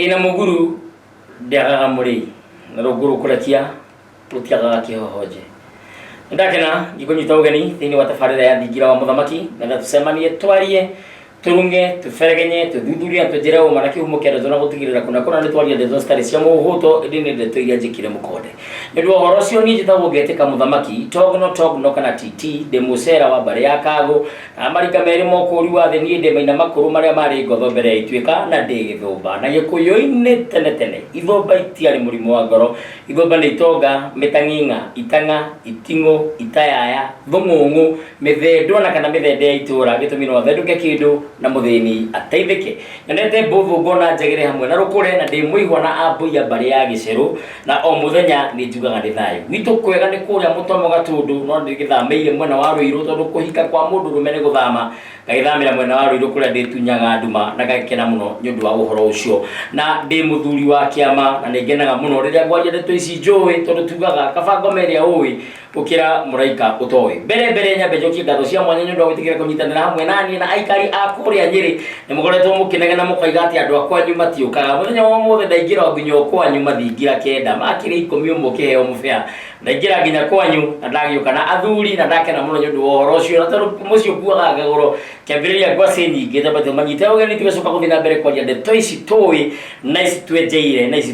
Ĩna mũguru ndĩagaga mũrĩi na rũngũ rũkũrekia rũtiagaga kĩhohonje. Nĩndakena ngĩkũnyita ũgeni thĩinĩ wa tabarĩra ya thingira wa mũthamaki na tũcemanie twarie tũrung'e tũberegenye tũthuthurie na tũnjĩre ũma na kĩhumo kĩa ndeto na gũtigĩrĩra kũna kũna nĩ twaria ndeto citarĩ cia mũhũto ĩndĩ nĩ ndeto iria njĩkire mũkonde. Nĩ ũndũ wa ũhoro ũcio niĩ njĩtagwo Ngetĩka Mũthamaki, Togno Togno kana TT, ndĩ mũcera wa mbarĩ ya Kagũ, na marika merĩ ma ũkũũri wa thĩ niĩ ndĩ maina makũrũ marĩa marĩ ngotho mbere ya ituĩka na ndĩ gĩthũmba. Na Gĩkũyũ-inĩ tene tene ithũmba itiarĩ mũrimũ wa ngoro, ithũmba nĩ itonga, mĩtang'ing'a, itang'a, iting'ũ, itayaya, thũng'ũng'ũ, mĩthendwa na kana mĩthende ya itũũra, gĩtũmi no athendũke kĩndũ na mũthĩni ateithĩke. Nyonete mbũthũ ngona njagĩre hamwe na rũkũre na ndĩ mũihwa na ambũi a mbarĩ ya gĩcerũ na o mũthenya nĩ njugaga nĩ thayũ. Gwitũ kwega nĩ kũrĩa mũtomo Gatũndũ no ndĩgĩthamĩire mwena wa Rũirũ tondũ kũhika kwa mũndũ rũme nĩ gũthama ngagĩthamĩra mwena wa Rũirũ kũrĩa ndĩtunyaga nduma na ngagĩkena mũno nĩ ũndũ wa ũhoro ũcio. Na ndĩ mũthuri wa kĩama na nĩ ngenaga mũno rĩrĩa ngwaria ndeto ici njũĩ tondũ tugaga kaba ngoma ĩrĩa ũĩ gũkĩra mũraika ũtoĩ. Mbere mbere nyambe njokie ngatho cia mwanya nĩ ũndũ wa gwĩtĩkĩra kũnyitanĩra hamwe na niĩ na aikari a kũrĩa Nyĩrĩ. Nĩ mũkoretwo mũkĩnegena mũkoiga atĩ andũ a kwanyu matiũkaga. Mũthenya wa ũmũthĩ ndaingĩra o nginya o kwanyu mathingira kenda makĩrĩ ikũmi ũmwe ũkĩheo mũbĩa. Ndaingĩra nginya kwanyu na ndagĩũka na athuri na ndakena mũno nĩ ũndũ wa ũhoro ũcio na tondũ mũciĩ ũkuaga ngagũro kĩambĩrĩria ngwacĩ nyingĩ twambe tũmanyite ũgeni tũgĩcoka gũthiĩ na mbere kwaria ndeto ici tũĩ na ici twenjeire na ici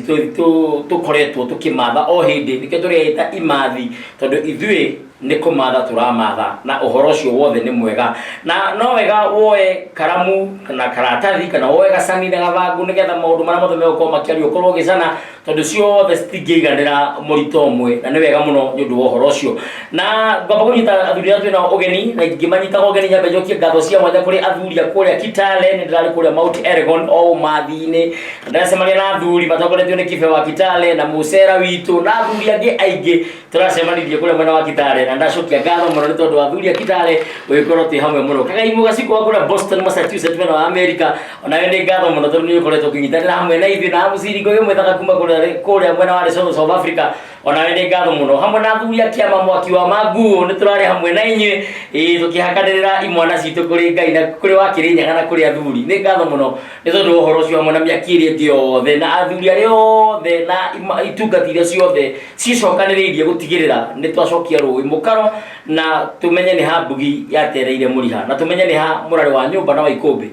tũkoretwo tũkĩmatha o hĩndĩ nĩkĩo tũreita imathi tondũ ithuĩ nĩ kũmatha tũramatha na ũhoro ũcio wothe nĩ mwega na no wega woe karamu kana karatathi kana woe gacani na gathangũ nĩgetha maũndũ marĩa mothe megũkorwo makĩario ũkorwo ũgĩcana tondũ ciothe citingĩiganĩra mũrito ũmwe na nĩ wega mũno nĩ ũndũ wa ũhoro ũcio na ngwamba kũnyita athuri arĩa twĩnao ũgeni na ingĩmanyitaga ũgeni nyambe njokie ngatho cia mwanya kũrĩ athuri a kũrĩa Kitale nĩ ndĩrarĩ kũrĩa Mount Elgon o ũmathi-inĩ ndĩracemania na athuri matongoretio nĩ kibe wa Kitale na mũcera witũ na athuri angĩ aingĩ tũracemanirie kũrĩa mwena wa Kitale na ndacokia ngatho mũno nĩ tondũ athuri a Kitale gũgĩkorwo twĩ hamwe mũno kagaimũ gacikũ wa kũrĩa Boston Massachusetts mwena wa America onawe nĩ ngatho mũno tondũ nĩ ũkoretwo ũkĩnyitanĩra hamwe na ithuĩ na mũciringo gĩmwĩthaga kuma kũrĩa mwena wa Lesotho South Africa onawe nĩ ngatho mũno hamwe na athuri a kĩama mwaki wa manguo nĩ tũrarĩ hamwe na inyuĩ ĩĩ tũkĩhakanĩrĩra imwana citũ kũrĩ Ngai na kũrĩ wa Kĩrĩnyaga na kũrĩ athuri nĩ ngatho mũno nĩ tondũ wa ũhoro ũcio hamwe na mĩaki ĩrĩa ĩngĩ yothe na athuri arĩa othe na itungati iria ciothe cicokanĩrĩirie gũtigĩrĩra nĩ twacokia rũĩ mũkaro na tũmenye nĩ ha mbugi yatereire mũriha na tũmenye nĩ ha mũrarĩ wa nyũmba na wa ikũmbĩ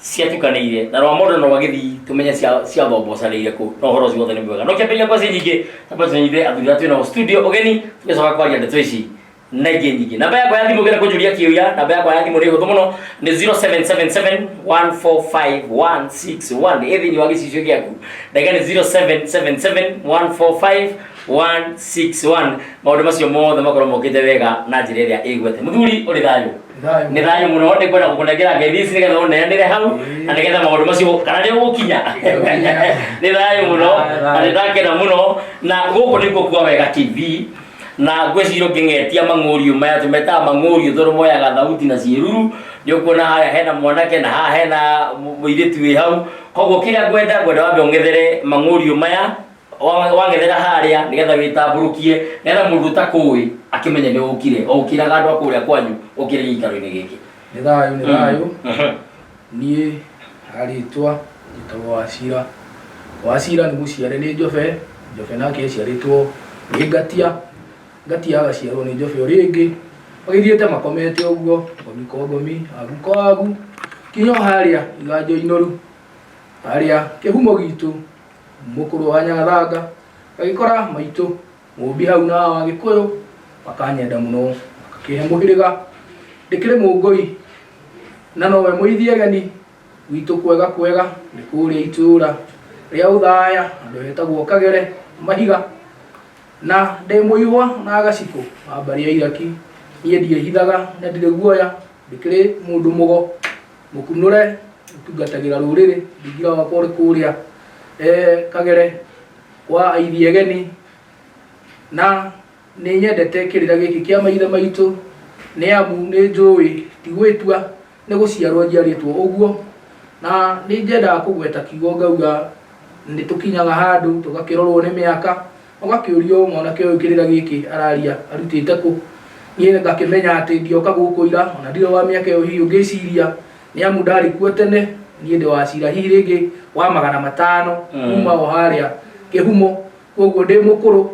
ciatukanĩire na rwa mondo na rwa gĩthii tũmenye ciathombocanĩire kũ na ũhoro ũcio wothe nĩ mwega no kĩambĩrĩria ngwacĩ nyingĩ tamba tũnyite athuri arĩa twĩnao studio ũgeni tũgĩcoka kwaria ndeto ici na ingĩ nyingĩ namba yakwa ya thimũ ũngĩenda kũnjũria kĩũria namba yakwa ya thimũ nĩ hũthũ mũno nĩ 0777145161 ĩ thĩinĩ wa gĩcicio gĩaku ndaiga nĩ 0777145161 maũndũ macio mothe makorwo mokĩte wega na njĩra ĩrĩa ĩgwete mũthuri ũrĩ thayũ Thayũ. nĩ thayũ mũno nĩ kwenda gũkũnengera ngeithi ici nĩgetha ũneanĩre hau na nĩgetha maũndũ macio kana nĩ ũgũkinya nĩ thayũ mũno na nĩ ndakena mũno na gũkũ nĩkuo kwa Wega TV na ngwĩciria ũngĩng'etia mang'ũriũ maya tũmetaga mang'ũriũ tondũ moyaga thauti na ciĩruru nĩ ũkuona harĩa hena mwanake na haha hena mũirĩtu wĩ hau koguo kĩrĩa ngwenda ngwenda wambe ũng'ethere mang'ũriũ maya wang'ethera harĩa nĩgetha wĩtambũrũkie nĩgetha mũndũ ũtakũĩ akĩmenye nĩ ũkire o ũkĩraga andũ a kũrĩa kwanyu ũkĩrĩ gĩikaro-inĩ gĩkĩ. Nĩ thayũ nĩ thayũ. Niĩ harĩtwa njĩtagwo Wachira. Wachira nĩ mũciare nĩ Njobe, Njobe nake aciarĩtwo nĩ Ngatia, Ngatia agaciarwo nĩ Njobe o rĩngĩ, magĩthiĩte makomete ũguo, ngomi kwa ngomi, agu kwa agu, kinya o harĩa iganjo inoru, harĩa kĩhumo gitũ, mũkũrũ wa Nyagathanga, ngagĩkora maitũ Mũmbi hau na wa Gĩkũyũ makanyenda mũno, makakĩhe mũhĩrĩga, ndĩkĩrĩ Mũngũi na nowe Mũithiegeni, gwitũ kwega kwega nĩ kũrĩa itũra rĩa Ũthaya handũ hetagwo Kagere Mahiga, na ndĩ mũihwa na gacikũ wa mbarĩ ya Iraki, niĩ ndiĩhithaga na ndirĩ guoya, ndĩkĩrĩ mũndũ mũgo mũkunũre, ũtungatagĩra rũrĩrĩ, thingira wakwa ũrĩ kũrĩa Kagere kwa Aithiegeni, na nĩ nyendete kĩrĩra gĩkĩ kĩa maithe maitũ, nĩ amu nĩ njũĩ ti gwĩtua nĩ gũciarwo njiarĩtwo ũguo, na nĩ nyendaga kũgweta kiugo ngauga nĩ tũkinyaga handũ tũgakĩrorwo nĩ mĩaka, ũgakĩũrio mwanake ũyũ kĩrĩra gĩkĩ araria arutĩte kũ, niĩ ngakĩmenya atĩ ndioka gũkũ ira, ona ndirĩ wa mĩaka ĩyo hihi ũngĩciria, nĩ amu ndarĩ kuo tene, Niĩ ndĩ Wacira hihi rĩngĩ wa 500 kuma o harĩa kĩhumo, koguo ndĩ mũkũrũ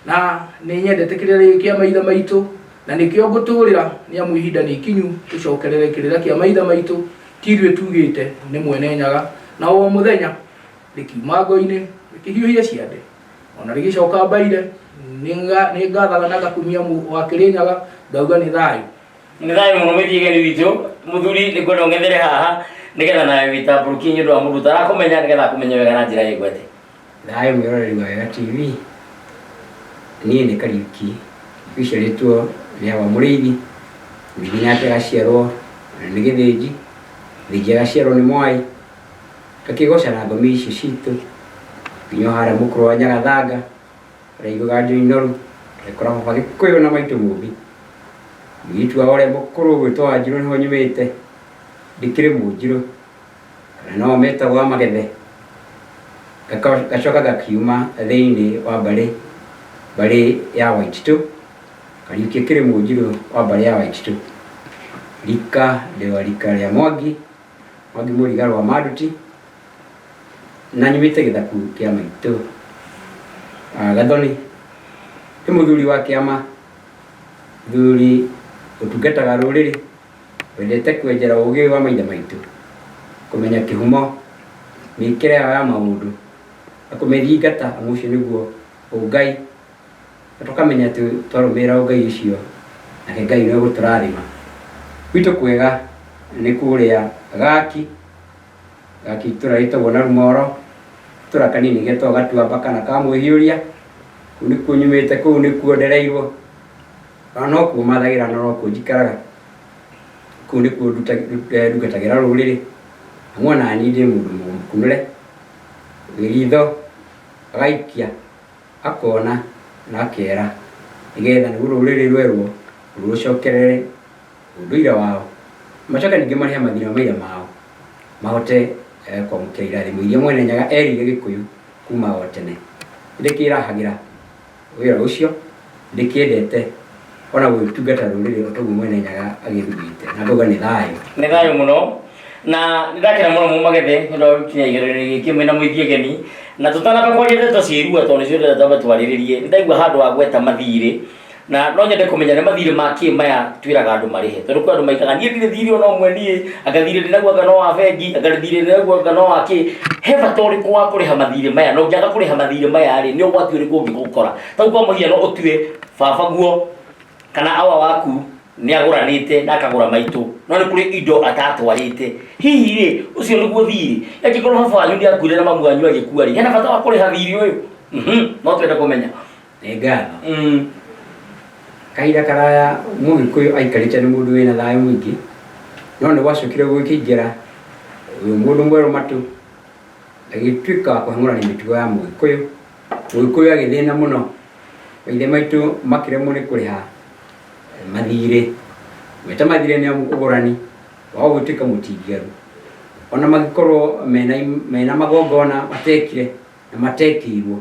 na nĩ nyendete kĩrĩra gĩkĩ kĩa maithe maitũ na nĩkĩo ngũtũrĩra, nĩ amu ihinda nĩ ikinyu tũcokerere kĩrĩra kĩa maithe maitũ. Ti ithuĩ tugĩte, nĩ Mwene Nyaga, na o mũthenya rĩkiuma ngo-inĩ rĩkĩhiũhia ciande ona rĩgĩcoka mbaire nĩ ngathaga na ngakumia wa Kĩrĩnyaga, ngauga nĩ thayũ. Nĩ thayũ mũno mũthiĩgeni witũ. Mũthuri, nĩ ngwenda ũng'ethere haha nĩgetha nawe wĩtambũrũkie nĩ ũndũ wa mũndũ ũtarakũmenya, nĩgetha akũmenye wega na njĩra ĩgwete. Thayũ mwĩroreri wa Wega TV. Niĩ nĩ Kariuki, ũciarĩtwo nĩ Awa Mũrĩithi, Mũrĩithi nake agaciarwo nĩ Gĩthĩnji, Gĩthĩnji agaciarwo nĩ Mwai, ngakĩgoca na ngomi icio citũ, nginya o harĩa mũkũrũ wa Nyagathanga, harĩa aiguaga njũi noru, agĩkora baba Gĩkũyũ na maitũ Mũmbi. Mũirĩtu wa ũrĩa mũkũrũ ũgwĩtwo Wanjirũ nĩho nyumĩte, ndĩkĩrĩ Mũnjirũ, kana no metagwo a Magethe. Ngacoka ngakiuma thĩinĩ wa mbarĩ ya Waititũ, Kariuki akĩrĩ Mũnjirũ wa mbarĩ ya Waititũ. Rika ndĩ wa rika rĩa Mwangi, Mwangi Mũrigarũ wa Manduti, na nyumĩte gĩthaku kĩa maitũ Gathoni. Nĩ mũthuri wa kĩama, mũthuri ũtungataga rũrĩrĩ, wendete kwenjera ũgĩ wa maithe maitũ, kũmenya kĩhumo, mĩkĩre yao ya maũndũ, na kũmĩthingata, amu ũcio nĩguo ũngai, na tũkamenya atĩ twarũmĩrĩra ũngai ũcio, nake Ngai nĩ egũtũrathima. Gwitũ kwega nĩ kũrĩa Gaki, Gaki itũra rĩtagwo Narumoro, itũra kanini getagwo Gatuamba kana ka Mwĩhiũria, kũu nĩkuo nyumĩte, kũu nĩkuo ndereirwo, ona nokuo mathagĩra na nokuo njikaraga, kũu nĩkuo ndungatagĩra rũrĩrĩ, amu ona niĩ ndĩ mũndũ mũkunũre, wĩ ritho agaikia akona na akera, nĩgetha nĩguo rũrĩrĩ rwerwo rũcokerere ũndũire wao, macoke ningĩ marĩhe mathirĩ ma maithe mao, mahote kwamũkĩra irathimo iria Mwene Nyaga erĩire Gĩkũyũ kuma o tene. Nĩndĩkĩrahagĩra wĩra ũcio, ndĩkĩendete ona gũgĩtungata rũrĩrĩ o toguo Mwene Nyaga agĩthurĩte, na ngauga nĩ thayũ. Nĩ thayũ mũno, na nĩ ndakena mũno Mũmagethe nĩ ũndũ wa gũkinya igerio-inĩ gĩkĩ mwĩna mũithiegeni. Na tũtanamba kwaria ndeto cia irua, tondũ nĩcio ndĩrenda twambe twarĩrĩrie, nĩ ndaigua handũ wa gweta mathirĩ, na no nyende kũmenya nĩ mathirĩ ma kĩ maya twĩraga andũ marĩhe, tondũ kwĩ andũ maikaga niĩ ndirĩ thirĩ ona ũmwe, niĩ anga thirĩ ndĩnaguo anga no wa bengi, anga thirĩ ndĩnaguo anga no wa kĩ. He bata ũrĩkũ wa kũrĩha mathirĩ maya? Na ũngĩaga kũrĩha mathirĩ maya rĩ, nĩ ũgwati ũrĩkũ ũngĩgũkora? Ta kwa mũhiano, ũtue baba guo kana awa waku nĩ agũranĩte na akagũra maitũ, no nĩ kũrĩ indo atatwarĩte. Hihi rĩ, ũcio nĩguo thirĩ? Angĩkorwo baba wanyu nĩ akuire na mamu wanyu agĩkua rĩ, hena bata wa kũrĩha thirĩ ũyũ? No twende kũmenya. Nĩ ngatho. Kahinda karaya Mũgĩkũyũ aikarĩte nĩ mũndũ wĩna thayũ mũingĩ, no nĩ gwacokire gũgĩkĩingĩra ũyũ mũndũ mwerũ matũ, agĩtuĩka wa kũhang'ũrania mĩtugo ya Mũgĩkũyũ. Mũgĩkũyũ agĩthĩna mũno, maithe maitũ makĩremwo nĩ kũrĩha mathirĩ. Gwĩta mathirĩ nĩ ũgũrani wa gũgĩtuĩka mũtingiaru. Ona magĩkorwo mena magongona matekire na matekĩirwo.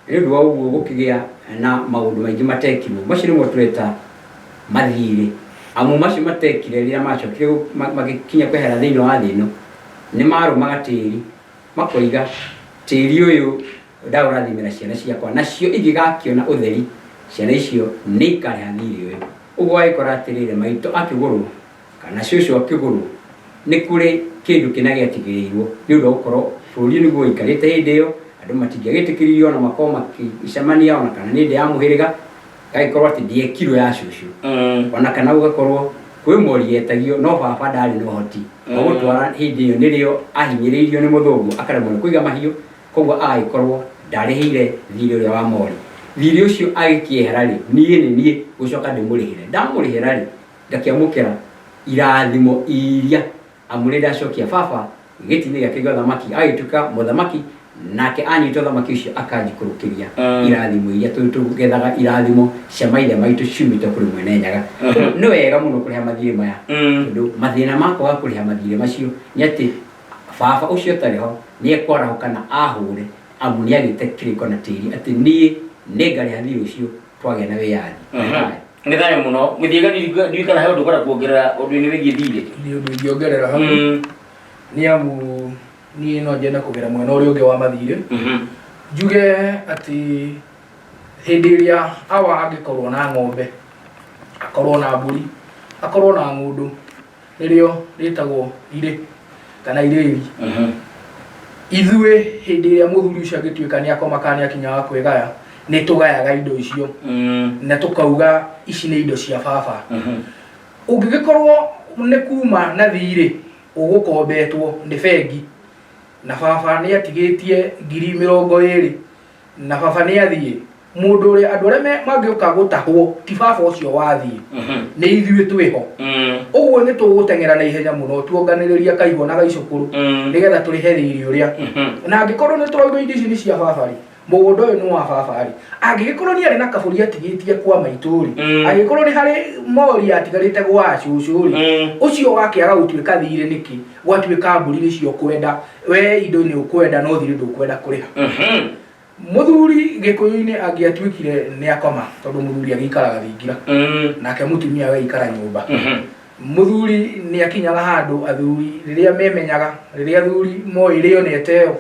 Nĩ ũndũ wa ũguo gũkĩgĩa na maũndũ maingĩ matekirwo. Macio nĩmo tũreta mathirĩ. Amu macio matekire rĩrĩa macokire magĩkinya kwehera thĩinĩ wa thĩ ĩno, nĩ marũmaga tĩri, makoiga tĩri ũyũ ndaũrathimĩra ciana ciakwa, nacio ingĩgakĩona ũtheri, ciana icio nĩ ikarĩha thirĩ ũyũ. Ũguo wagĩkora atĩrĩrĩ, maitũ akĩgũrwo kana cũcũ akĩgũrwo, nĩ kũrĩ kĩndũ kĩna gĩatigĩrĩirwo nĩ ũndũ wa gũkorwo bũrũri nĩguo waikarĩte hĩndĩ ĩyo, andũ matingĩagĩtĩkĩririo ona makorwo makĩcemania ona kana nĩ ndĩa ya mũhĩrĩga, gagĩkorwo atĩ ndĩekirwo ya cũcũ. Ona kana gũgakorwo kwĩ mori yetagio no baba ndarĩ na ũhoti wa gũtwara hĩndĩ ĩyo, nĩrĩo ahinyĩrĩirio nĩ mũthũngũ akaremwo nĩ kũiga mahiũ, koguo agagĩkorwo ndarĩhĩire thirĩ ũrĩa wa mori. Thirĩ ũcio agĩkĩehera rĩ, niĩ nĩ niĩ gũcoka ndĩmũrĩhĩre. Ndamũrĩhĩra rĩ, ngakĩamũkĩra irathimo iria amu nĩ ndacokia baba gĩtĩ-inĩ gĩake gĩa ũthamaki, agĩtuĩka mũthamaki, nake anyita ũthamaki ũcio akanjikũrũkĩria irathimo iria tũgethaga, irathimo cia maithe maitũ ciumĩte kũrĩ Mwene Nyaga. Nĩ wega mũno kũrĩha mathirĩ maya, tondũ mathĩna ma kwaga kũrĩha mathirĩ macio nĩ atĩ baba ũcio ũtarĩ ho nĩ ekwarahũka na ahũre, amu nĩ agĩte kĩrĩko na tĩri atĩ niĩ nĩngarĩha thirĩ ũcio twagĩa na wĩyathi. Nĩ thayũ mũno. Mũthiĩga, ndiũĩ kana he ũndũ ũkwenda kuongerera ũndũ-inĩ wĩgiĩ thirĩ. Nĩ ũndũ ingĩongerera hau. Nĩ amu niĩ no nyende kũgera mwena ũrĩa ũngĩ wa mathirĩ. Njuge atĩ hĩndĩ ĩrĩa awa angĩkorwo na ng'ombe, akorwo na mbũri, akorwo na ng'ũndũ, nĩrĩo rĩtagwo irĩ kana irĩri. Ithuĩ hĩndĩ ĩrĩa mũthuri ũcio angĩtuĩka nĩ akoma kana nĩ akinya wa kwĩgaya, nĩ tũgayaga indo icio na tũkauga ici nĩ indo cia baba. Ũngĩgĩkorwo nĩ kuma na thirĩ ũgũkombetwo nĩ bengi na baba nĩ atigĩtie 20,000 na baba nĩ athiĩ, mũndũ ũrĩa andũ arĩa mangĩũka gũtahwo ti baba ũcio wathiĩ, nĩ ithuĩ twĩho. Ũguo nĩ tũgũteng'era na ihenya mũno tuonganĩrĩria kaihwa na gaicũkũrũ nĩgetha tũrĩhe thirĩ ũrĩa. Na angĩkorwo nĩ tũrauga indo ici nĩ cia baba rĩ, mũgũnda ũyũ nĩ wa baba rĩ, angĩgĩkorwo nĩ arĩ na kabũri atigĩtie kwa maitũ rĩ, angĩkorwo nĩ harĩ mori atigarĩte gwa cũcũ rĩ, ũcio wakĩaga gũtuĩka thirĩ nĩkĩ? Gwatuĩka mbũri nĩcio ũkwenda, we indo nĩ ũkwenda no thirĩ ndũkwenda kũrĩha. Mũthuri Gĩkũyũ-inĩ angĩatuĩkire nĩ akoma, tondũ mũthuri agĩikaraga thingira, nake mũtumia agĩikara nyũmba. Mũthuri nĩ akinyaga handũ athuri rĩrĩa memenyaga, rĩrĩa athuri moĩ rĩo nĩ eteo,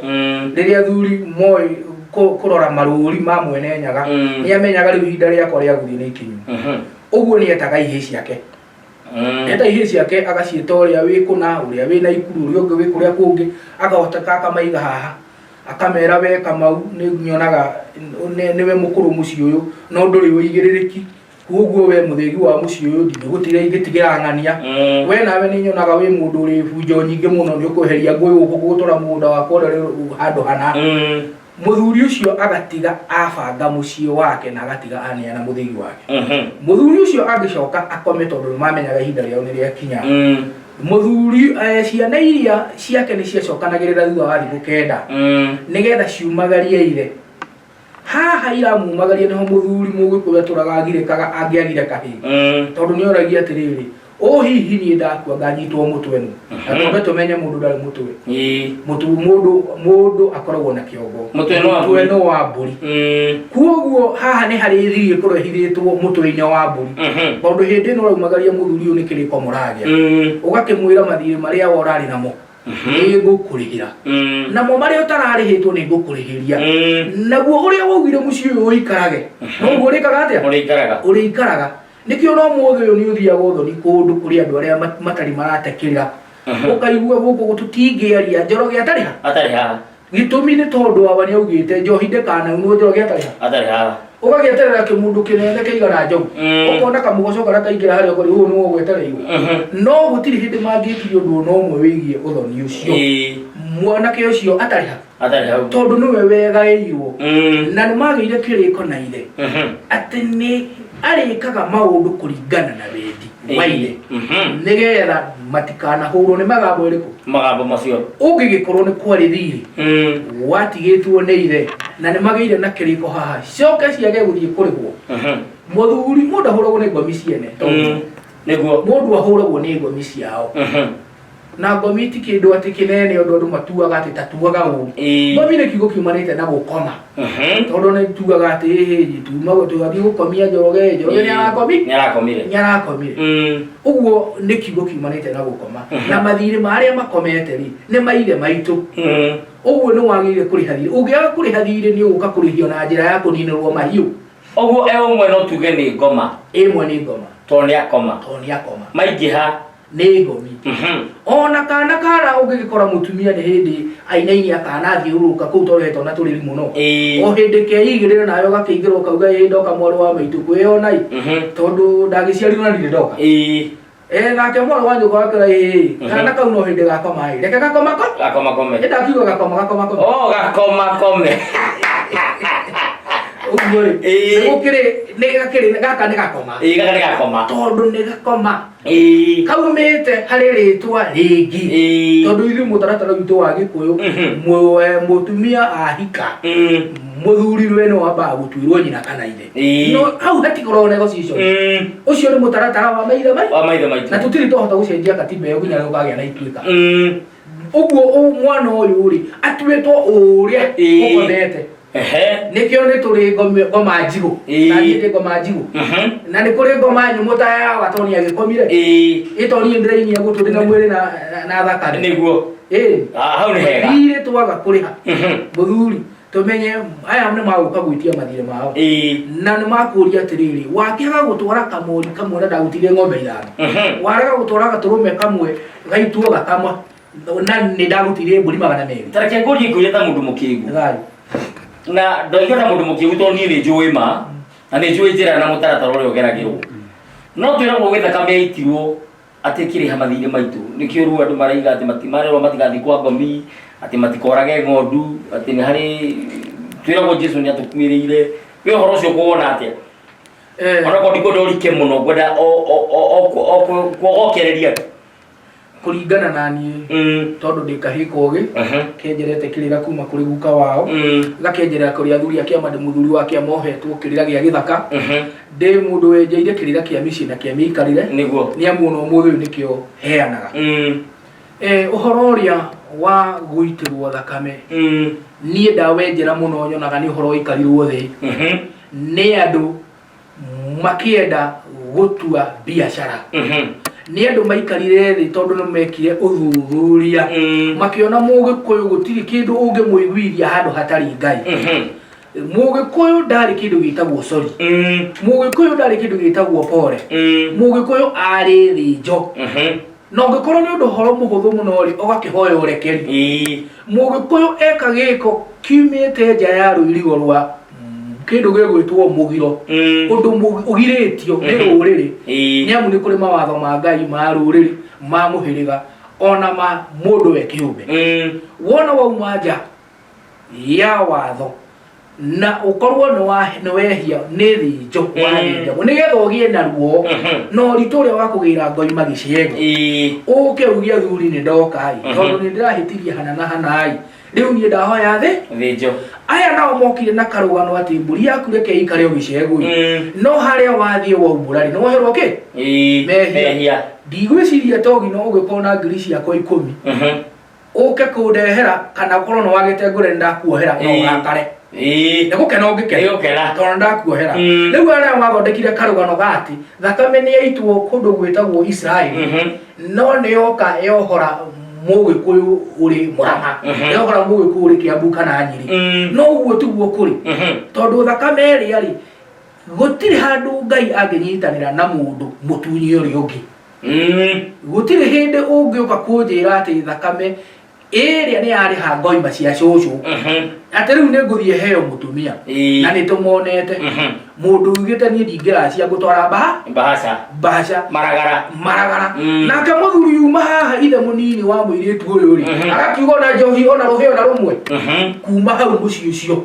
rĩrĩa athuri moĩ kũrora marũri ma mwene nyaga, nĩ amenyaga rĩu ihinda rĩakwa rĩa gũthiĩ nĩ ikinyu. Ũguo nĩ etaga ihĩĩ ciake. Eta ihĩĩ ciake agaciĩta ũrĩa wĩ kũna, ũrĩa wĩ na ikuru, ũrĩa ũngĩ wĩ kũrĩa kũngĩ, akahoteka akamaiga haha. Akamera we Kamau nĩ nyonaga nĩwe mũkũrũ mũciĩ ũyũ, no ndũrĩ ũigĩrĩrĩki, koguo we mũthĩgi wa mũciĩ ũyũ ndingĩgũtiga ingĩtigĩra ng'ania. We nawe nĩ nyonaga wĩ mũndũ ũrĩ bunjo nyingĩ mũno, nĩ ũkweheria ngũĩ gũkũ gũtwara mũgũnda wakwa ũrĩa ũrĩ handũ hana. Mũthuri ũcio agatiga abanga mũciĩ wake na agatiga aneana mũthĩgi wake. Mũthuri ũcio angĩcoka akome, tondũ nĩ mamenyaga ihinda rĩao nĩ rĩakinya. Mũthuri ciana iria ciake nĩ ciacokanagĩrĩra thutha wa thikũ 9 nĩgetha ciumagarie ithe. Haha iramumagaria nĩho mũthuri Mũgĩkũyũ atũraga agirĩkaga angĩagire kahĩĩ. Tondũ nĩ oragia atĩrĩrĩ, ũ hihi niĩ ndakua nganyitwo mũtwe nũ? Na twambe tũmenye mũndũ ndarĩ mũtwe. Mũtu mũndũ mũndũ akoragwo na kĩongo. Mũtwe nĩ wa Mũtwe nĩ wa mbũri. Kuoguo haha nĩ harĩ thiri ĩkorwo ĩhithĩtwo mũtwe-inĩ wa mbũri. Tondũ hĩndĩ ĩno ũraumagaria mũthuri ũyũ nĩ kĩrĩko mũragĩa. Ũgakĩmwĩra mathirĩ marĩa we ũrarĩ namo nĩ ngũkũrĩhĩra. Namo marĩa ũtararĩhĩtwo nĩ ngũkũrĩhĩria. Naguo ũrĩa waugire mũciĩ ũyũ ũikarage, noguo ũrĩkaga atĩa? Ũrĩikaraga. Ũrĩikaraga. Nĩkĩo no mũthĩ ũyũ nĩ ũthiaga ũthoni kũndũ kũrĩ andũ arĩa matarĩ maratekĩrĩra. Ũkaigua gũkũ tũtingĩaria Njoroge atarĩ ha? Atarĩ haha. Gĩtũmi nĩ tondũ awa nĩ augĩte njohi ndĩkanaunwo Njoroge atarĩ ha? Atarĩ haha. Ũgagĩeterera kĩmũndũ kĩnene kĩigana njogu. Ũkona kamũgoco karĩa kaingĩra harĩa ũkori ũyũ nĩwe ũgwetereirwo. No gũtirĩ hĩndĩ mangĩkire ũndũ ona ũmwe wĩgiĩ ũthoni ũcio. Mwanake ũcio atarĩ ha? Atarĩ hau. Tondũ nĩwe wegaĩirwo. Na nĩ magĩire kĩrĩko na ithe atĩ nĩ arĩkaga maũndũ kũringana na wendi wa ithe. Nĩgetha matikanahũrwo nĩ magambo ĩrĩkũ? Magambo macio. Ũngĩgĩkorwo nĩ kwarĩ thirĩ watigĩtwo nĩ ithe na nĩ magĩire na kĩrĩko haha, coke ciage gũthiĩ kũrĩhwo. Mũthuri mũndũ ahũragwo nĩ ngomi ciene. Nĩguo. Mũndũ ahũragwo nĩ ngomi ciao. Na ngomi ti kĩndũ atĩ kĩnene ũndũ andũ matuaga atĩ tatuaga ũru. Ngomi nĩ kiugo kiumanĩte na gũkoma. Tondũ nĩ tugaga atĩ ĩhĩ tuma tũgathiĩ gũkomia Njoroge, Njoroge nĩ arakomi? Nĩ arakomire. Nĩ arakomire. Ũguo nĩ kiugo kiumanĩte na gũkoma. Na mathirĩ ma arĩa makomete rĩ, nĩ maithe maitũ. Ũguo nĩ wagĩrĩire kũrĩha thirĩ. Ũngĩaga kũrĩha thirĩ nĩ ũgũka kũrĩhio na njĩra ya kũninĩrwo mahiũ. Ũguo e ũmwe no tuge nĩ ngoma. Ĩmwe nĩ ngoma. Tondũ nĩ akoma. Tondũ nĩ akoma. Maingĩha nĩ ngomi. Ona kana kara ũngĩgĩkora mũtumia nĩ hĩndĩ ainainia kana athiũrũrũka kũu tondũ hetwo na tũrĩri mũno. O hĩndĩ keigĩrĩra nawe ũgakĩingĩra ũkauga ĩ ndoka mwarĩ wa maitũ kwĩyonai. Tondũ ndagĩciarirwo na ndirĩ ndoka. Nake mwarĩ wa nyũkwa akĩra ĩ kana kau no hĩndĩ gakoma ĩ reke gakoma ko. Gakoma kome. Ĩ ndakiuga gakoma gakoma kome. Oh, gakoma kome. Ũguo rĩ. Nĩ gũkĩrĩ nĩ gakĩrĩ gaka nĩ gakoma. Gaka nĩ gakoma. Tondũ nĩ gakoma. Kaumĩte harĩ rĩtwa rĩngĩ. Tondũ ithuĩ mũtaratara witũ wa Gĩkũyũ, mũtumia ahika, mũthuri we nĩ wambaga gũtuĩrwo nyina kana ithe. No hau hatikoragwo negotiation. Ũcio nĩ mũtaratara wa maithe maitũ. Wa maithe maitũ. Na tũtirĩ twahota gũcenjia katiba ĩyo nginya rĩrĩa gũkagĩa na ituĩka. Ũguo mwana ũyũ rĩ, atuĩtwo ũrĩa ũkomete. Nĩkĩo nĩ tũrĩ ngoma njigũ. Na niĩ ndĩ ngoma njigũ. Na nĩ kũrĩ ngoma nyũmũ ta ya wa Tony agĩkomire. Ĩ Tony ndĩrainia gũtũ ndĩ na mwĩrĩ na thakame. Nĩguo. Ĩĩ. Ah, hau nĩ hega. Mathirĩ twaga kũrĩha, mũthuri, tũmenye aya nĩ magũka gwĩtia mathirĩ mao. Na nĩ makũria atĩrĩrĩ, wakĩaga gũtwara kamori kamwe na ndagũtigire ng'ombe ithano, warega gũtwara gatũrũme kamwe gaitwo gakama na nĩ ndagũtigire mbũri 200. Ta reke ngũrie ngũrie ta mũndũ mũkĩgu. Thayũ. Na ndoiga ta mũndũ mũkĩgu tondũ niĩ nĩ njũĩ ma na nĩ njũĩ njĩra na mũtaratara ũrĩa ũgeragĩrwo. No twĩragwo gwĩ thakame yaitirwo atĩ ĩkĩrĩha mathirĩ maitũ. Nĩkĩo rĩu andũ maraiga atĩ marerwo matigathiĩ kwa ngomi, atĩ matikorage ng'ondu, atĩ nĩ harĩ twĩragwo Jesu nĩ atũkuĩrĩire. We ũhoro ũcio ũkũwona atĩa? Onakorwo ndikwenda ũrike mũno, ngwenda o kuogokereria tu. Kũringana na niĩ, tondũ ndĩ kahĩ kogĩ kenjerete kĩrĩra kuma kũrĩ guka wao, gakenjerera kũrĩ athuri a kĩama, ndĩ mũthuri wa kĩama ohetwo kĩrĩra gĩa gĩthaka, ndĩ mũndũ wenjeire kĩrĩra kĩa mĩciĩ na kĩa mĩikarĩre. Nĩ amu ona ũmũthĩ ũyũ nĩkĩo heanaga. Ũhoro ũrĩa wa gũitĩrwo thakame, niĩ ndawenjera mũno, nyonaga nĩ ũhoro waikarirwo thĩ nĩ andũ makĩenda gũtua biacara. Nĩ andũ maikarire thĩ tondũ nĩ mekire ũthuthuria, makĩona mũgĩkũyũ gũtirĩ kĩndũ ũngĩmũiguithia handũ hatarĩ Ngai. Mũgĩkũyũ ndarĩ kĩndũ gĩtagwo sorry. Mũgĩkũyũ ndarĩ kĩndũ gĩtagwo pore. Mũgĩkũyũ arĩ thĩnjo, na ũngĩkorwo nĩ ũndũ ũhoro mũhũthũ mũno rĩ, ũgakĩhoya ũrekeri. Mũgĩkũyũ eka gĩko kiumĩte nja ya rũirigo rwa kĩndũ gĩgwĩtwo mũgiro, ũndũ ũgirĩtio nĩ rũrĩrĩ, nĩ amu nĩ kũrĩ mawatho ma Ngai, ma rũrĩrĩ, ma mũhĩrĩga, ona ma mũndũ we kĩũmbe. Wona wauma nja ya watho na ũkorwo nĩ wehia, nĩ thĩnjo wathĩnjagwo nĩgetha ũgĩe na ruo na ũritũ ũrĩa wa kũgĩra ngoima gĩcego, ũke uge, "Athuri, nĩ ndoka-ĩ, tondũ nĩ ndĩrahĩtirie hana na hana-ĩ, rĩu niĩ ndahoya thĩ." Thĩnjo. Aya nao mokire na karũgano atĩ mbũri yaku reke ĩikare o gĩcegũ-ĩ, no harĩa wathiĩ waumbũra rĩ, nĩ woherwo kĩ? Mehia. Mehia. Ndigwĩciria togino ũgĩkorwo na ngiri ciakwa 10, ũke kũndehera kana ũkorwo nĩ wagĩte ngũre, nĩ ndakuohera, no ũrakare. Nĩ gũkena ũngĩkena. Nĩ gũkena. Tondũ nĩ ndakuohera. Rĩu arĩa mathondekire karũgano ga atĩ thakame nĩ yaitwo kũndũ gwĩtagwo Israeli, no nĩ yoka yohora mũgĩkũyũ ũrĩ Mũrang'a, yohora mũgĩkũyũ ũrĩ Kĩambu kana Nyĩrĩ. No ũguo tiguo kũrĩ, tondũ thakame ĩrĩa rĩ, gũtirĩ handũ Ngai angĩnyitanĩra na mũndũ mũtunyi ũrĩa ũngĩ. Gũtirĩ hĩndĩ ũngĩũka kũnjĩra atĩ thakame ĩrĩa nĩ yarĩha ngoima cia cũcũ, atĩ rĩu nĩ ngũthiĩ heo mũtumia. Na nĩ tũmonete mũndũ ugĩte, "Niĩ ndingĩracia, ngũtwara mbaha." Mbahaca. Mbahaca. Maragara. Maragara. Nake mũthuri yuma haha, ithe mũnini wa mũirĩtu ũyũ rĩ, agakiuga ona njohi ona rũhĩ ona rũmwe. Kuma hau mũciĩ ũcio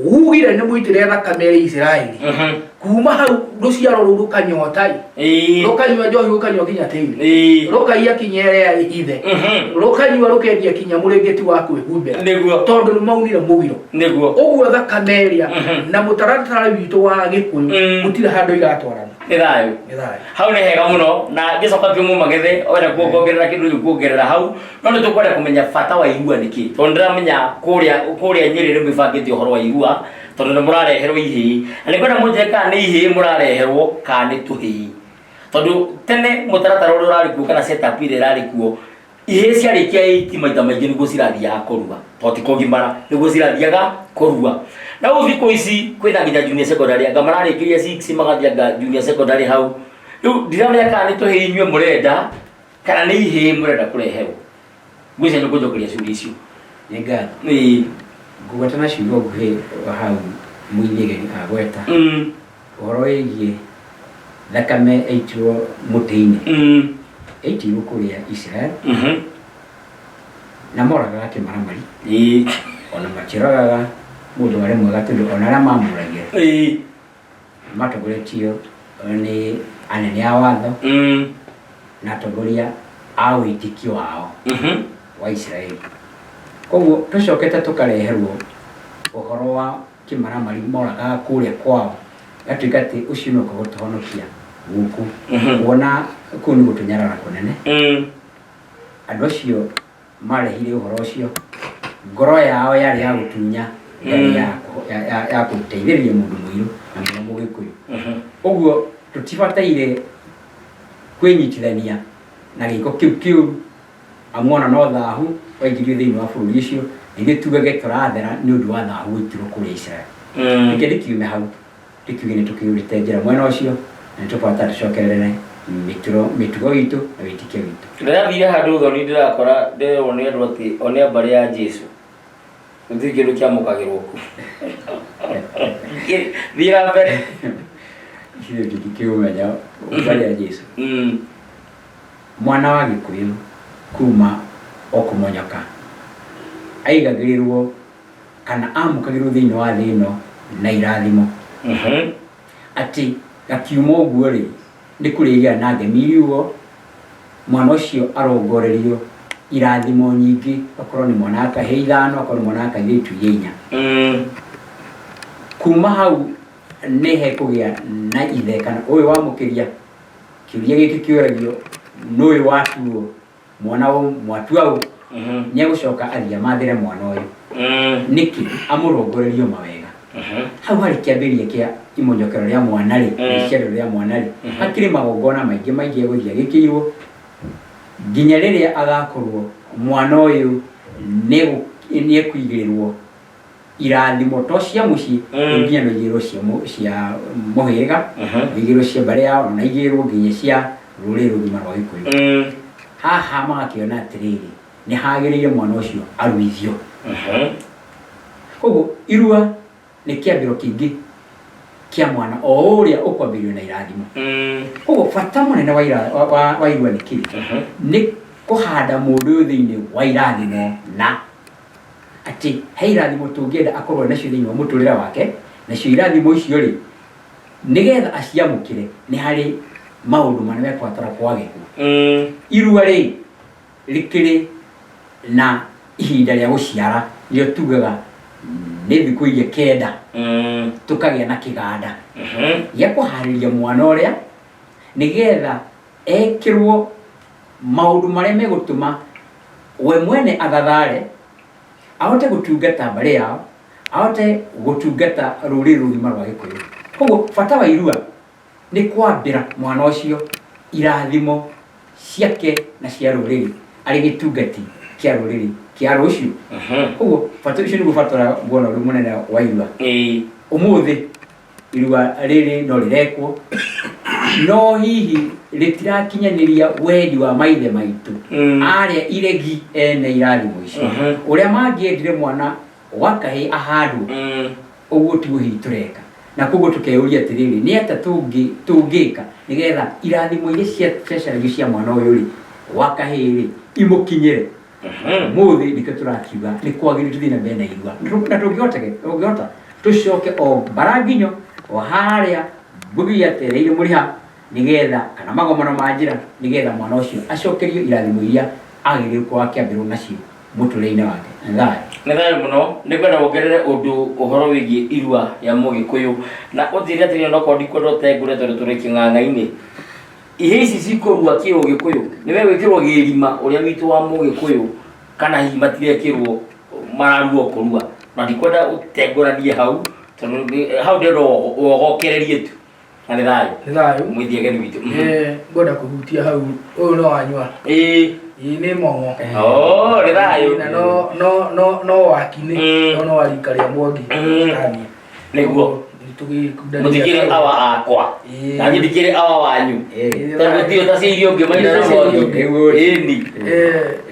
ugire nĩ mũitĩre thakame ya Isiraeli. Kuma hau rũciaro rũu rũkanyota ĩ, rũkanyua njohi, rũkanyua kinya tĩri, rũkaiya kinya ĩrĩa ĩhithe, rũkanyua, rũkendia kinya mũrĩngĩti wa kwĩhumbĩra, tondũ nĩ maunire mũgiro. Ũguo thakame ĩrĩa na mũtaratara witũ wa Gĩkũyũ gũtirĩ handũ iratwarana. Nĩ thayũ. Nĩ thayũ. Hau nĩ hega mũno, na ngĩcoka kĩmũ magethe wenda kuongerera kĩndũ rĩu kuongerera hau, no nĩ tũkwenda kũmenya bata wa irua nĩkĩ, tondũ ndĩramenya kũrĩa Nyĩrĩ nĩ mwĩbangĩte ũhoro wa irua, tondũ nĩ mũrareherwo ihĩĩ, na nĩ kwenda mũnjĩre kana nĩ ihĩĩ mũrareherwo kana nĩ tũhĩĩ, tondũ tene mũtaratara ũrĩa ũrarĩ kuo kana setup ĩrĩa ĩrarĩ kuo, ihĩĩ ciarĩkia 8 maita maingĩ nĩguo cirathiaga kũrua, tondũ ti kũgimara nĩguo cirathiaga kũrua. Na rĩu thikũ ici kwĩna nginya junior secondary, anga mararĩkĩria 6 magathiĩ anga junior secondary hau. Rĩu ndiramenya kana nĩ tũhĩĩ inyuĩ mũrenda kana nĩ ihĩĩ mũrenda kũreherwo. Ngwĩciria nĩ ũkũnjokeria ciũria icio. Nĩ ngatho. Ngũgweta na ciugo nguhĩ hau mũinĩgeri agweta ũhoro wĩgiĩ thakame ĩitirwo mũtĩ-inĩ. Ĩitirwo kũrĩa Israel na moragaga kĩmaramari, ona matioragaga mũndũ warĩ mwega, tondũ ona arĩa mamũragire matongoretio nĩ anene a watho na atongoria a wĩtĩkio wao wa Isiraeli. Koguo tũcokete tũkareherwo ũhoro wa kĩmaramari moragaga kũrĩa kwao, gatuĩka atĩ ũcio nĩ ũka gũtũhonokia gũkũ. Kuona kũu nĩ gũtũnyarara kũnene. Andũ acio marehire ũhoro ũcio, ngoro yao yarĩ ya gũtunya, yarĩ ya gũteithĩrĩria mũndũ mũirũ na mũno mũgĩkũyũ. Ũguo tũtibataire kwĩnyitithania na gĩko kĩu kĩũru. Amu ona no thahu waingĩrio thĩinĩ wa bũrũri ũcio, ithuĩ tugage tũrathera nĩ ũndũ wa thahu waitirwo kũrĩa Isiraeli. Reke ndĩkiume hau, ndĩkiuge nĩ tũkĩũrĩte njĩra mwena ũcio, na nĩ tũkũbatara tũcokerere mĩturo mĩtugo itũ na wĩtĩkio witũ. Ndĩrathire handũ thoni ndĩrakora ndĩrerwo nĩ andũ atĩ o nĩ a mbarĩ ya Jesu. Gũtirĩ kĩndũ kĩamũkagĩrwo kuo. Thiĩ na mbere. Ithuĩ tũtikĩũmenya mbarĩ ya Jesu. Mwana wa Gĩkũyũ kuma o kũmonyoka aigagĩrĩrwo kana amũkagĩrwo thĩinĩ wa thĩ ĩno na irathimo. Atĩ gakiuma ũguo rĩ, nĩ kũrĩgĩa na ngemi riugo, mwana ũcio arongorerio irathimo nyingĩ, akorwo nĩ mwana wa kahĩĩ ithano, akorwo nĩ mwana wa kairĩtu iria inya. Kuma hau nĩ hekũgĩa na ithe kana ũyũ wamũkĩria kĩũria gĩkĩ kĩũragio nĩ ũyũ watuo mwana ũyũ mwatua ũ nĩ egũcoka athiĩ amathĩre mwana ũyũ nĩkĩ amũrongorerio mawega hau harĩ kĩambĩrĩria kĩa imonyokero rĩa mwana rĩ rĩciarĩro rĩa mwana rĩ hakĩrĩ magongona maingĩ maingĩ egũthiĩ agĩkĩirwo nginya rĩrĩa agakorwo mwana ũyũ nĩ ekũigĩrĩrwo irathimo to cia mũciĩ nginya no igĩrĩrwo cia cia mũhĩrĩga igĩrĩrwo cia mbarĩ yao na igĩrĩrwo nginya cia rũrĩrĩ rũgima rwa Gĩkũyũ haha magakĩona atĩrĩrĩ nĩ hagĩrĩire mwana ũcio aruithio koguo irua nĩ kĩambĩro kĩngĩ kĩa mwana o ũrĩa ũkwambĩrĩrio na irathimo koguo bata mũnene wa wa irua nĩ kĩĩ nĩ kũhanda mũndũ ũyũ thĩinĩ wa irathimo na atĩ he irathimo tũngĩenda akorwo nacio thĩinĩ wa mũtũrĩre wake nacio irathimo icio rĩ nĩgetha aciamũkĩre nĩ harĩ maũndũ marĩa mekũbatara kwagĩrwo irua rĩ rĩkĩrĩ na ihinda rĩa gũciara nĩrĩo tugaga nĩ thikũ iria kenda tũkagĩa na kĩganda gĩa kũharĩria mwana ũrĩa nĩgetha ekĩrwo maũndũ marĩa megũtũma we mwene athathare ahote gũtungata mbarĩ yao ahote gũtungata rũrĩrĩ rũgima rwa Gĩkũyũ koguo bata wa irua nĩ kwambĩra mwana ũcio irathimo ciake na cia rũrĩrĩ arĩ gĩtungati kĩa rũrĩrĩ kĩa rũciũ koguo bata ũcio nĩguo bata ũrĩa nguona ũrĩ mũnene wa irua ũmũthĩ irua rĩrĩ no rĩrekwo no hihi rĩtirakinyanĩria wendi wa maithe maitũ arĩa iregi ene irathimo icio ũrĩa mangĩendire mwana wa kahĩĩ ahandwo ũguo tiguo hihi tũreka na koguo tũkeyũria atĩrĩrĩ nĩ atĩa tũngĩka nĩgetha irathimo iria ciacaragio cia mwana ũyũ rĩ wa kahĩĩ rĩ imũkinyĩre ũmũthĩ nĩkĩo tũrakiuga nĩ kwagĩrĩire tũthiĩ na mbere na irua na tũngĩhota tũcoke o mbaranginyo o harĩa Ngugi yatereire mũrĩha nĩgetha kana magomano ma njĩra nĩgetha mwana ũcio acokerio irathimo iria agĩrĩirwo gũkorwo akĩambĩrwo nacio mũtũrĩre-inĩ wake. Nĩ thayũ. Nĩ thayũ mũno nĩ ngwenda wongerere ũndũ ũhoro wĩgiĩ irua ya mũgĩkũyũ na ũnjĩre atĩrĩrĩ onokorwo ndikwenda ũtengũre tondũ tũrĩ kĩng'ang'a-inĩ ihe ici cikũrua kĩũgĩkũyũ nĩ megwĩkĩrwo gĩrima ũrĩa witũ wa mũgĩkũyũ kana hihi matirekĩrwo mararua kũrua na ndikwenda ũtengũranie hau tondũ hau ndĩrenda wogokererie tu na nĩ thayũ Nĩ thayũ. mwĩthie ageni witũ Ngwenda kũhutia hau ũyũ no wanyua ĩĩ ĩĩ nĩ mong'o oh nĩ thayũ na no no no no wakinĩ no no wa rika rĩa Mwangi Tania. Nĩguo. Mũtikĩrĩ awa akwa Ĩĩ. na niĩ ndikĩrĩ awa wanyu Ĩĩ. tondũ gũtirĩ ũtaciairie ũngĩ maitũ na Mwangi Nĩguo. ĩni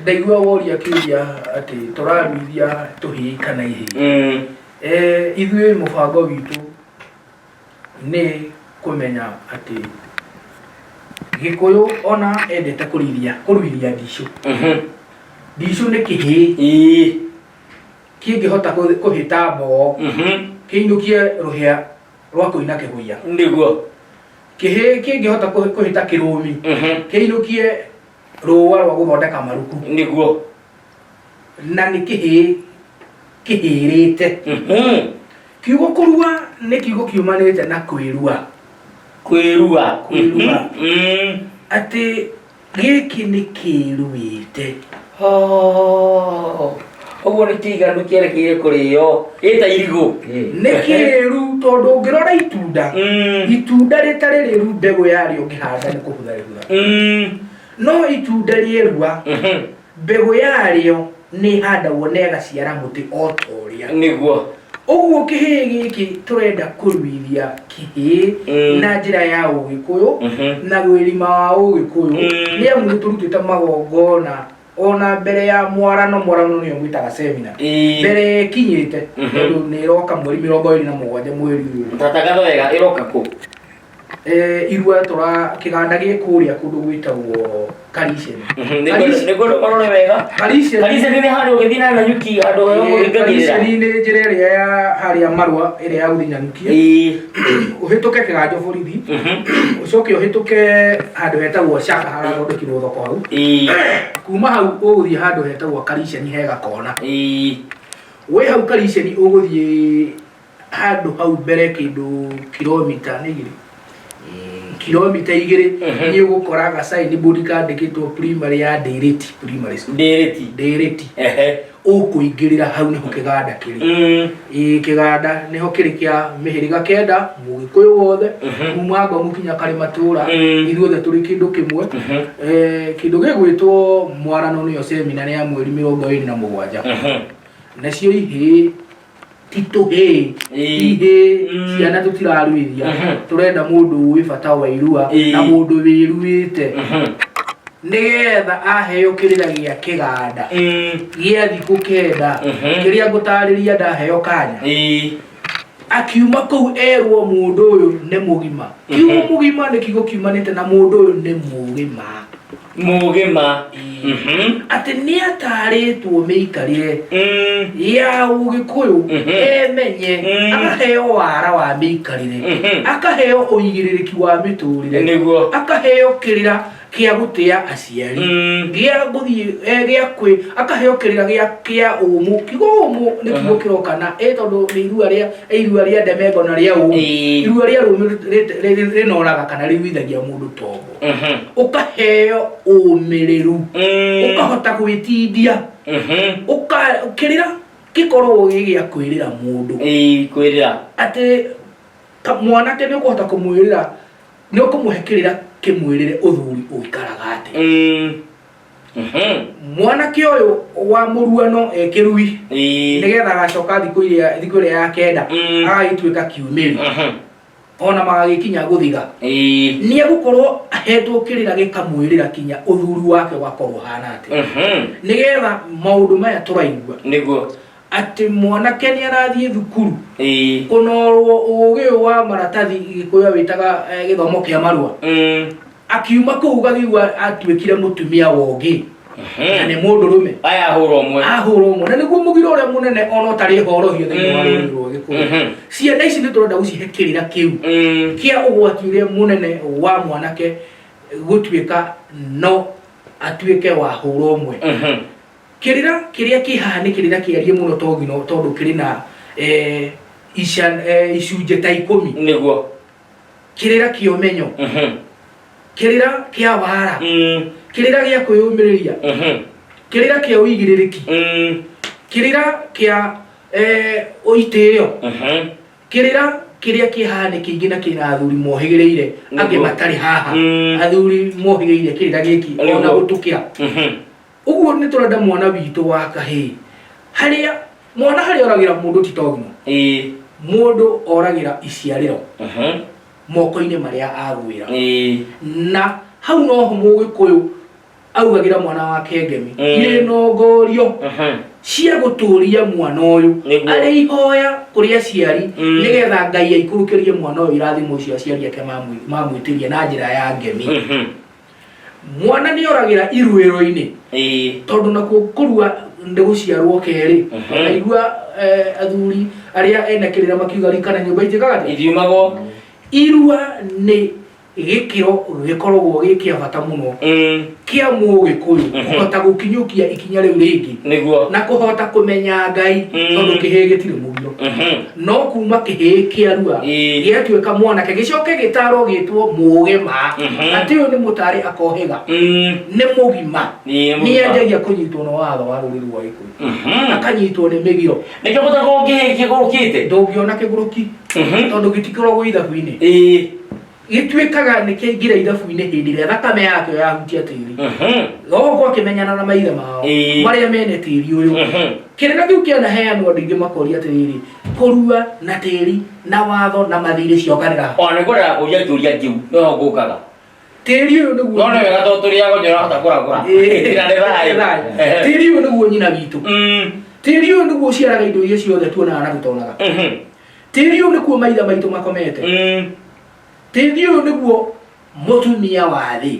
Ndaigua woria kĩũria atĩ tũraruithia tũhĩĩ kana ihĩĩ ithuĩ mũbango witũ nĩ kũmenya atĩ Gĩkũyũ ona endete kũrĩithia kũruithia ndicũ ndicũ nĩ kĩhĩĩ ĩĩ kĩngĩhota kũhĩta mboo kĩinũkie rũhĩa rwa kũina kĩgũiya nĩguo kĩhĩĩ kĩngĩhota kũhĩta kĩrũmi kĩinũkie rũa rwa gũthondeka maruku nĩguo na nĩ kĩhĩĩ kĩhĩrĩte kiugo kũrua nĩ kiugo kiumanĩte na kwĩrua kwĩrua Kwĩrua. Atĩ gĩkĩ nĩ kĩruĩte Oh, ũguo nĩ kĩiganu kĩerekeire kũrĩo ĩta irigũ nĩ kĩru tondũ ũngĩrora itunda itunda rĩtarĩ rĩru mbegũ yarĩo ũngĩhanda nĩ kũhutha rĩhutha no itunda rĩerua Mbegũ yarĩo nĩ ĩhandagwo na ĩgaciara mũtĩ o ta ũrĩa. Nĩguo. Ũguo kĩhĩĩ gĩkĩ tũrenda kũruithia kĩhĩĩ na njĩra ya Ũgĩkũyũ na wĩrima wa Ũgĩkũyũ nĩ amu nĩ tũrutĩte magongona ona mbere ya mwarano, mwarano nĩyo mwĩtaga seminar, mbere ĩkinyĩte tondũ nĩ ĩroka mweri 27 mweri ũyũ. Tatangatha wega ĩroka kũ? Irua tũra kĩganda gĩ kũrĩa kũndũ gwĩtagwo Kariceni. Nĩngwenda ũmarore wega. Kariceni. Kariceni nĩ harĩa ũgĩthiĩ na Nanyuki handũ he ũgĩthingagĩrĩra. Kariceni nĩ njĩra ĩrĩa ya harĩa Marũa ĩrĩa ya gũthiĩ Nanyuki. Ũhĩtũke kĩganjo borithi, ũcoke ũhĩtũke handũ hetagwo Shaka harathondekirwo thoko hau. Kuma hau ũgũthiĩ handũ hetagwo Kariceni he gakona. Wĩ hau Kariceni ũgũthiĩ handũ hau mbere kĩndũ kilomita nĩ igĩrĩ, kilomita 2, nĩ ũgũkora ga sign board kandĩkĩtwo primary ya Ndĩrĩti Primary School. Ndĩrĩti. Ndĩrĩti. Ũkũingĩrĩra hau nĩho kĩganda kĩrĩ. Ĩĩ, kĩganda nĩho kĩrĩ kĩa mĩhĩrĩga 9, Mũgĩkũyũ wothe, kuma Ngomu kinya Karĩmatũra, ithuothe tũrĩ kĩndũ kĩmwe. Kĩndũ gĩgwĩtwo mwarano nĩyo semina nĩ ya mweri 27. Nacio ihĩĩ ti tũhĩĩ, ihĩĩ, ciana tũtiraruithia, tũrenda mũndũ ũĩ bata wa irua na mũndũ wĩruĩte nĩgetha aheo kĩrĩra gĩa kĩganda gĩa thikũ 9 kĩrĩa ngũtarĩria ndaheo kanya. Akiuma kũu erwo mũndũ ũyũ nĩ mũgima. Kiugo mũgima nĩ kiugo kiumanĩte na mũndũ ũyũ nĩ mũgima. Mũgima. Atĩ nĩ atarĩtwo mĩikarĩre ya Ũgĩkũyũ, emenye, akaheo wara wa mĩikarĩre, akaheo ũigĩrĩrĩki wa mĩtũrĩre, akaheo kĩrĩra kĩa gũtĩa aciari, gĩa gũthiĩ gĩa kwĩ, akaheo kĩrĩra gĩa kĩa ũmũ. Kiugo ũmũ nĩ kiugo kĩroka na tondũ nĩ irua rĩa irua rĩa ndemengo na rĩa ũmũ. Irua rĩa rũmũ rĩnoraga kana rĩruithagia mũndũ tombo. Ũkaheo ũmĩrĩru, ũkahota gwĩtindia, ũka kĩrĩra gĩkoragwo gĩ gĩa kwĩrĩra mũndũ. Kwĩrĩra. Atĩ mwanake nĩ ũkũhota kũmwĩrĩra, nĩ ũkũmũhe kĩrĩra kĩmwĩrĩre ũthuri ũikaraga atĩa. Mwanake ũyũ wa mũruano e kĩrui, nĩgetha agacoka thikũ iria thikũ ĩrĩa ya 9 agagĩtuĩka kiumĩri, ona magagĩkinya gũthiga, nĩ egũkorwo ahetwo kĩrĩra gĩkamwĩrĩra kinya ũthuri wake ũgakorwo ũhana atĩa, nĩgetha maũndũ maya tũraigua atĩ mwanake nĩ arathiĩ thukuru kũnorwo ũgĩ ũyũ wa maratathi, Gĩkũyũ wĩtaga gĩthomo kĩa marũa, akiuma kũu ũkagĩigua atuĩkire mũtumia wa ũngĩ na nĩ mũndũrũme. Aya ahũra ũmwe. Ahũra ũmwe, na nĩguo mũgiro ũrĩa mũnene ona ũtarĩ horohio thĩinĩ wa rũrĩrĩ rwa Gĩkũyũ. Ciana ici nĩ tũrenda gũcihe kĩrĩra kĩu kĩa ũgwati ũrĩa mũnene wa mwanake gũtuĩka no atuĩke wa hũra ũmwe. Kĩrĩra kĩrĩa kĩ haha nĩ kĩrĩra kĩariĩ mũno togino, tondũ kĩrĩ na icunjĩ ta 10. Kĩrĩra kĩa ũmenyo, kĩrĩra kĩa wara, kĩrĩra gĩa kwĩyũmĩrĩria, kĩrĩra kĩa ũigĩrĩrĩki, kĩrĩra kĩa ũitĩo, kĩrĩra kĩrĩa kĩ haha nĩ kĩingĩ na kĩna athuri mohĩgĩrĩire angĩ matarĩ haha. Athuri mohĩgĩrĩire kĩrĩra gĩkĩ ona gũtũkĩra. Ũguo nĩ tũrenda mwana witũ wa kahĩĩ, harĩa mwana harĩa oragĩra mũndũ ti togino, mũndũ oragĩra iciarĩro moko-inĩ marĩa agwĩra, na hau noho Mũgĩkũyũ augagĩra mwana wake ngemi irĩ nongorio cia gũtũria mwana ũyũ arĩ ihoya kũrĩ aciari, nĩgetha Ngai aikũrũkĩrie mwana ũyũ irathimo icio aciari ake mamwĩtĩria na njĩra ya ngemi. Mwana nĩ oragĩra iruĩro-inĩ, tondũ nakuo kũrua nĩ gũciarwo kerĩ. Ona irua, athuri arĩa ene kĩrĩra makiuga rika na nyũmba itiĩkaga atĩa? Ithiumagwo. Irua nĩ gĩkĩro gĩkoragwo gĩ kĩa bata mũno kĩa Mũgĩkũyũ kũhota gũkinyũkia ikinya rĩu rĩngĩ na kũhota kũmenya Ngai, tondũ kĩhĩĩ gĩtirĩ mũgiro, no kuma kĩhĩĩ kĩarua gĩatuĩka mwanake gĩcoke gĩtarwo gĩtwo mũgima, atĩ ũyũ nĩ mũtarĩ akohĩga, nĩ mũgima, Nĩ mũgima. Nĩ anjagia kũnyitwo nĩ watho wa rũrĩrĩ rwa Gĩkũyũ, akanyitwo nĩ mĩgiro. Nĩkĩo gũtagwo kĩhĩĩ kĩgũrũkĩte. Ndũngĩona kĩgũrũki, tondũ gĩtikoragwo ithabu-inĩ. Gĩtuĩkaga nĩ kĩaingĩra ithabu-inĩ hĩndĩ ĩrĩa thakame yakĩo yahutia tĩri. Goko akĩmenyana na maithe mao marĩa mene tĩri ũyũ. Kĩrĩra kĩu kĩanaheanwo, andũ aingĩ makoria atĩrĩrĩ, kũrua na tĩri na watho na mathirĩ ciokanĩra ha? Ona nĩngwendaga kũria kĩũria kĩu, noho ngũkaga. Tĩri ũyũ nĩguo No nĩ wega tondũ tũrĩago nĩ ũrahota kũragũra. Na nĩ thayũ. Thayũ. Tĩri ũyũ nĩguo nyina witũ. Tĩri ũyũ nĩguo ũciaraga indo iria ciothe tuonaga na tũtonaga. Tĩri ũyũ nĩkuo maithe maitũ makomete. Tĩri ũyũ nĩguo mũtumia wa thĩ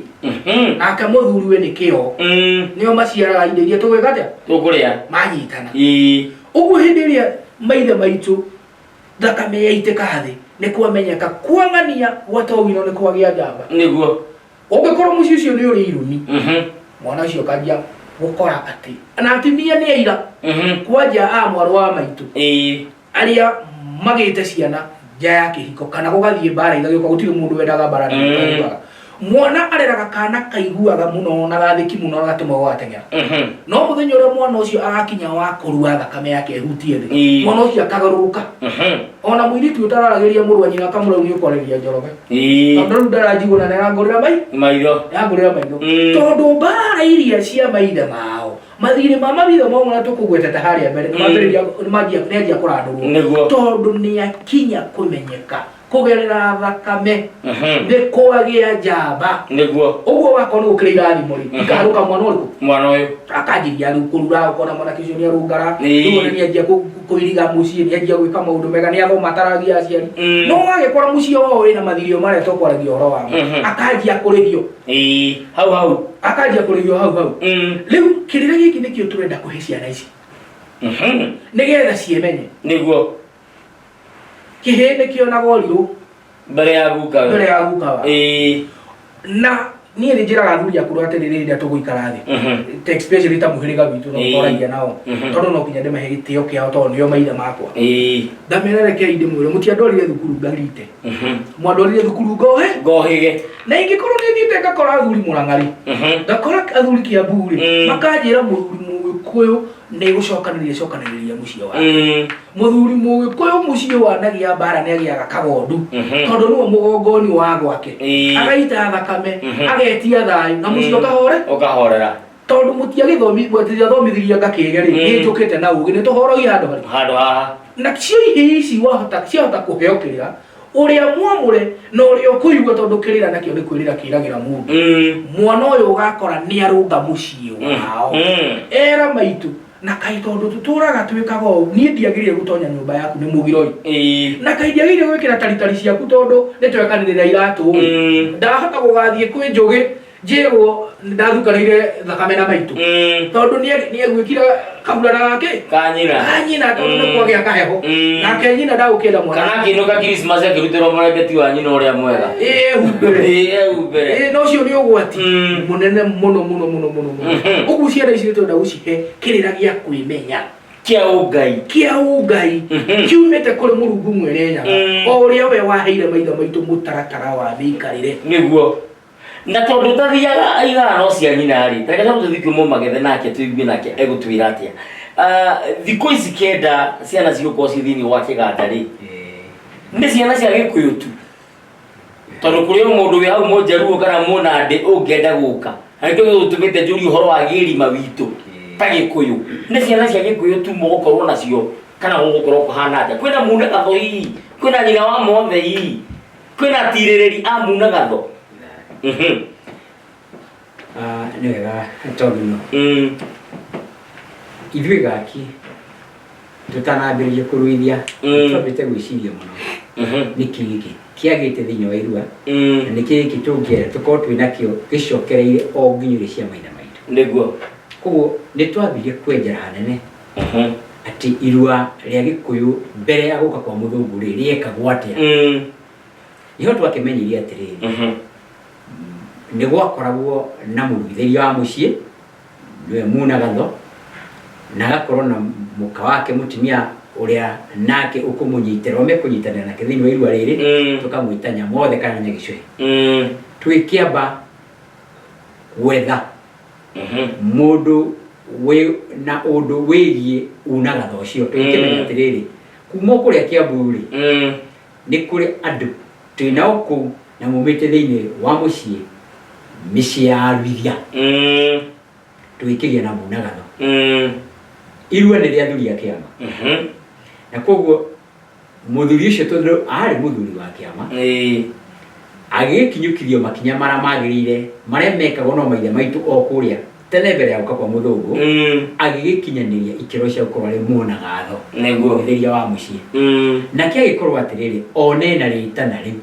nake mũthuriwe nĩ kĩo, nĩo maciaraga indo iria tũgwĩka atĩa? Tũkũrĩa. Manyitana. Ũguo hĩndĩ ĩrĩa maithe maitũ thakame yaitĩka thĩ, nĩ kwamenyeka kwang'ania gwa towino nĩ kwagĩa njamba. Ũngĩkorwo mũciĩ ũcio nĩ ũrĩ irumi, mwana ũcio akanjia gũkora atĩ na atumia nĩ aira kwanja a mwarĩ wa maitũ arĩa magĩte ciana nja ya kĩhiko kana gũgathiĩ mbara igagĩũka, gũtirĩ mũndũ wendaga mbara. Nĩ mwana areraga kana kaiguaga mũno na gathĩki mũno gatũma gũgateng'era, no mũthenya ũrĩa mwana ũcio agakinya wa kũrua, thakame yake ĩhutie thĩ, mwana ũcio akagarũrũka. Ona mũirĩtu ũtararagĩria mũrũ wa nyina akamũrau nĩ ũkwarĩria Njoroge, tondũ rĩu ndaranjigua na nĩarangũrĩra mai maitho. Nĩarangũrĩra maitho, tondũ mbara iria cia maithe mao, mathirĩ ma maithe mao marĩa tũkũgwetete harĩa mbere, nĩmambĩrĩria nĩmanjia nĩanjia kũrandũrwo, tondũ nĩakinya kũmenyeka kũgerera thakame nĩ kwagĩa njamba. Ũguo wakorwo nĩ gũkĩrĩ irathimo rĩ, ikaharũka mwana ũrĩkũ? Mwana ũyũ. Akanjiria rĩu kũrura, ũkona mwanake ũcio nĩ arũngara. Rĩu ona nĩanjia kũiriga mũciĩ, nĩanjia gwĩka maũndũ mega, nĩathoma ataragia aciari. No wagĩkora mũciĩ wao wĩna mathirio marĩa tũkwaragia ũhoro wamo, akanjia kũrĩhio. Hau hau. Akanjia kũrĩhio hau hau. Rĩu kĩrĩra gĩkĩ nĩkĩo tũrenda kũhe ciana ici, nĩgetha ciĩmenye. Kĩhĩĩ nĩkĩonaga ũrirũ mbere ya guka. Mbere ya guka wa. Na niĩ nĩ njĩraga athuri akũrũ atĩrĩrĩ, rĩrĩa tũgũikara thĩ, ta especially ta mũhĩrĩga witũ, no tũragia nao, tondũ no nginya ndĩmahe gĩtĩo kĩao, tondũ nĩo maithe makwa. Ndamera, rekei ndĩmwĩre, mũtiandwarire thukuru ngarite, mwandwarire thukuru ngohe. Ngohĩge. Na ingĩkorwo nĩ thiĩte ngakora athuri Mũrang'ari, ngakora athuri Kiambu rĩ, makanjĩra mũthuri Mũgĩkũyũ nĩ gũcokanĩrĩria cokanĩrĩria mũciĩ wake. Mũthuri Mũgĩkũyũ mũciĩ wanagĩa mbara nĩ agĩaga kagondu, tondũ nĩwe mũgongoni wa gwake. Agaita thakame, agetia thayũ na mũciĩ ũkahore. Ũkahorera. Tondũ mũtiagĩthomi mũtiathomithirie ngakĩge rĩ, nĩ njũkĩte na ũgĩ nĩ tũhorogia handũ harĩ handũ haha. Na cio ihĩĩ ici wahota ciahota kũheo kĩrĩra ũrĩa mwamũre na ũrĩa ũkũigua, tondũ kĩrĩra nakĩo nĩ kwĩrĩra kĩragĩra mũndũ. Mwana ũyũ ũgakora nĩ arũnga mũciĩ wao, era maitũ na kaĩ tondũ tũtũraga twĩkaga ũũ, niĩ ndiagĩrĩire gũtonya nyũmba yaku nĩ mũgiroi, na kaĩ ndiagĩrĩire gwĩkĩra taritari ciaku tondũ nĩ twekanĩrĩra iratũ ĩ. Ndahota gũgathiĩ kwĩ njũgĩ njĩrwo ndathukanĩire thakame na maitũ, tondũ nĩegwĩkira kaburana gake kanyina. Kanyina, tondũ nĩ kwagĩa kaheho. Nake nyina ndagũkĩenda mwana. Kana akĩinũka Christmas akĩrutĩrwo mũrengeti wa nyina ũrĩa mwega. Ĩhumbĩre. Ehumbĩre. Ĩĩ, na ũcio nĩ ũgwati mũnene mũno mũno mũno mũno mũno. Ũguo ciana ici nĩ tũrenda gũcihe kĩrĩra gĩa kwĩmenya kĩa ũngai. Kĩa ũngai, kiumĩte kũrĩ Mũrungu Mwene Nyaga, o ũrĩa we waheire maithe maitũ mũtaratara wa mĩikarĩre. Nĩguo, na tondũ tathiaga aigaga no cia nyina rĩ, tareke tondũ tũthiĩ kwĩ Mũmagethe nake tũigue nake egũtwĩra atĩa. Ah, thikũ ici 9 ciana cigũkorwo ciĩ thĩinĩ wa kĩganda rĩ, nĩ ciana cia Gĩkũyũ tu, tondũ kũrĩ o mũndũ wĩ hau Mũnjaruo kana Mũnandĩ ũngĩenda gũka, na nĩkĩo gĩgũtũmĩte njũrie ũhoro wa gĩrima witũ ta Gĩkũyũ. Nĩ ciana cia Gĩkũyũ tu mũgũkorwo nacio kana gũgũkorwo kũhana atĩa? Kwĩna muna gatho hihi, kwĩna nyina wa mothe hihi, kwĩna atirĩrĩri a muna gatho? Ah, nĩ wega tondũ no ithuĩ gaki tũtanambĩrĩria kũruithia, twambĩte gwĩciria mũno nĩkĩ gĩkĩ kĩagĩte thĩinĩ wa irua, na nĩkĩ gĩkĩ tũngĩenda tũkorwo twĩ nakĩo gĩcokereire o nginyũrĩ cia maithe maitũ. Koguo nĩ twambirie kwenjera hanene atĩ irua rĩa Gĩkũyũ mbere ya gũka kwa mũthũngũ rĩ, rĩekagwo atĩa. Nĩho twakĩmenyirie atĩrĩrĩ, nĩ gwakoragwo na mũruithĩria wa mũciĩ, nĩwe muna gatho, na agakorwo na mũka wake mũtumia ũrĩa nake ũkũmũnyitĩra, o mekũnyitanĩra nake thĩinĩ wa irua rĩrĩ, tũkamwĩta Nyamothe kana Nyagĩcũhĩ. Tũgĩkĩamba gwetha mũndũ wĩ na ũndũ wĩgiĩ una gatho ũcio, tũgĩkĩmenya atĩrĩrĩ, kuma o kũrĩa Kiambu rĩ, nĩ kũrĩ andũ twĩ nao kũu. Na mumĩte thĩinĩ wa mũciĩ, mĩciĩ ya aruithia, tũgĩkĩgĩa na munagatho. Irua nĩ rĩa athuri a kĩama, na koguo mũthuri ũcio, tondũ arĩ mũthuri wa kĩama, agĩgĩkinyũkithio makinya marĩa magĩrĩire, marĩa mekagwo no maithe maitũ o kũrĩa tene mbere ya gũka kwa mũthũngũ, agĩgĩkinyanĩria ikĩro cia gũkorwo arĩ muonagatho, mũtheria wa mũciĩ. Nake agĩkorwo atĩrĩrĩ, one na rĩtana rĩu,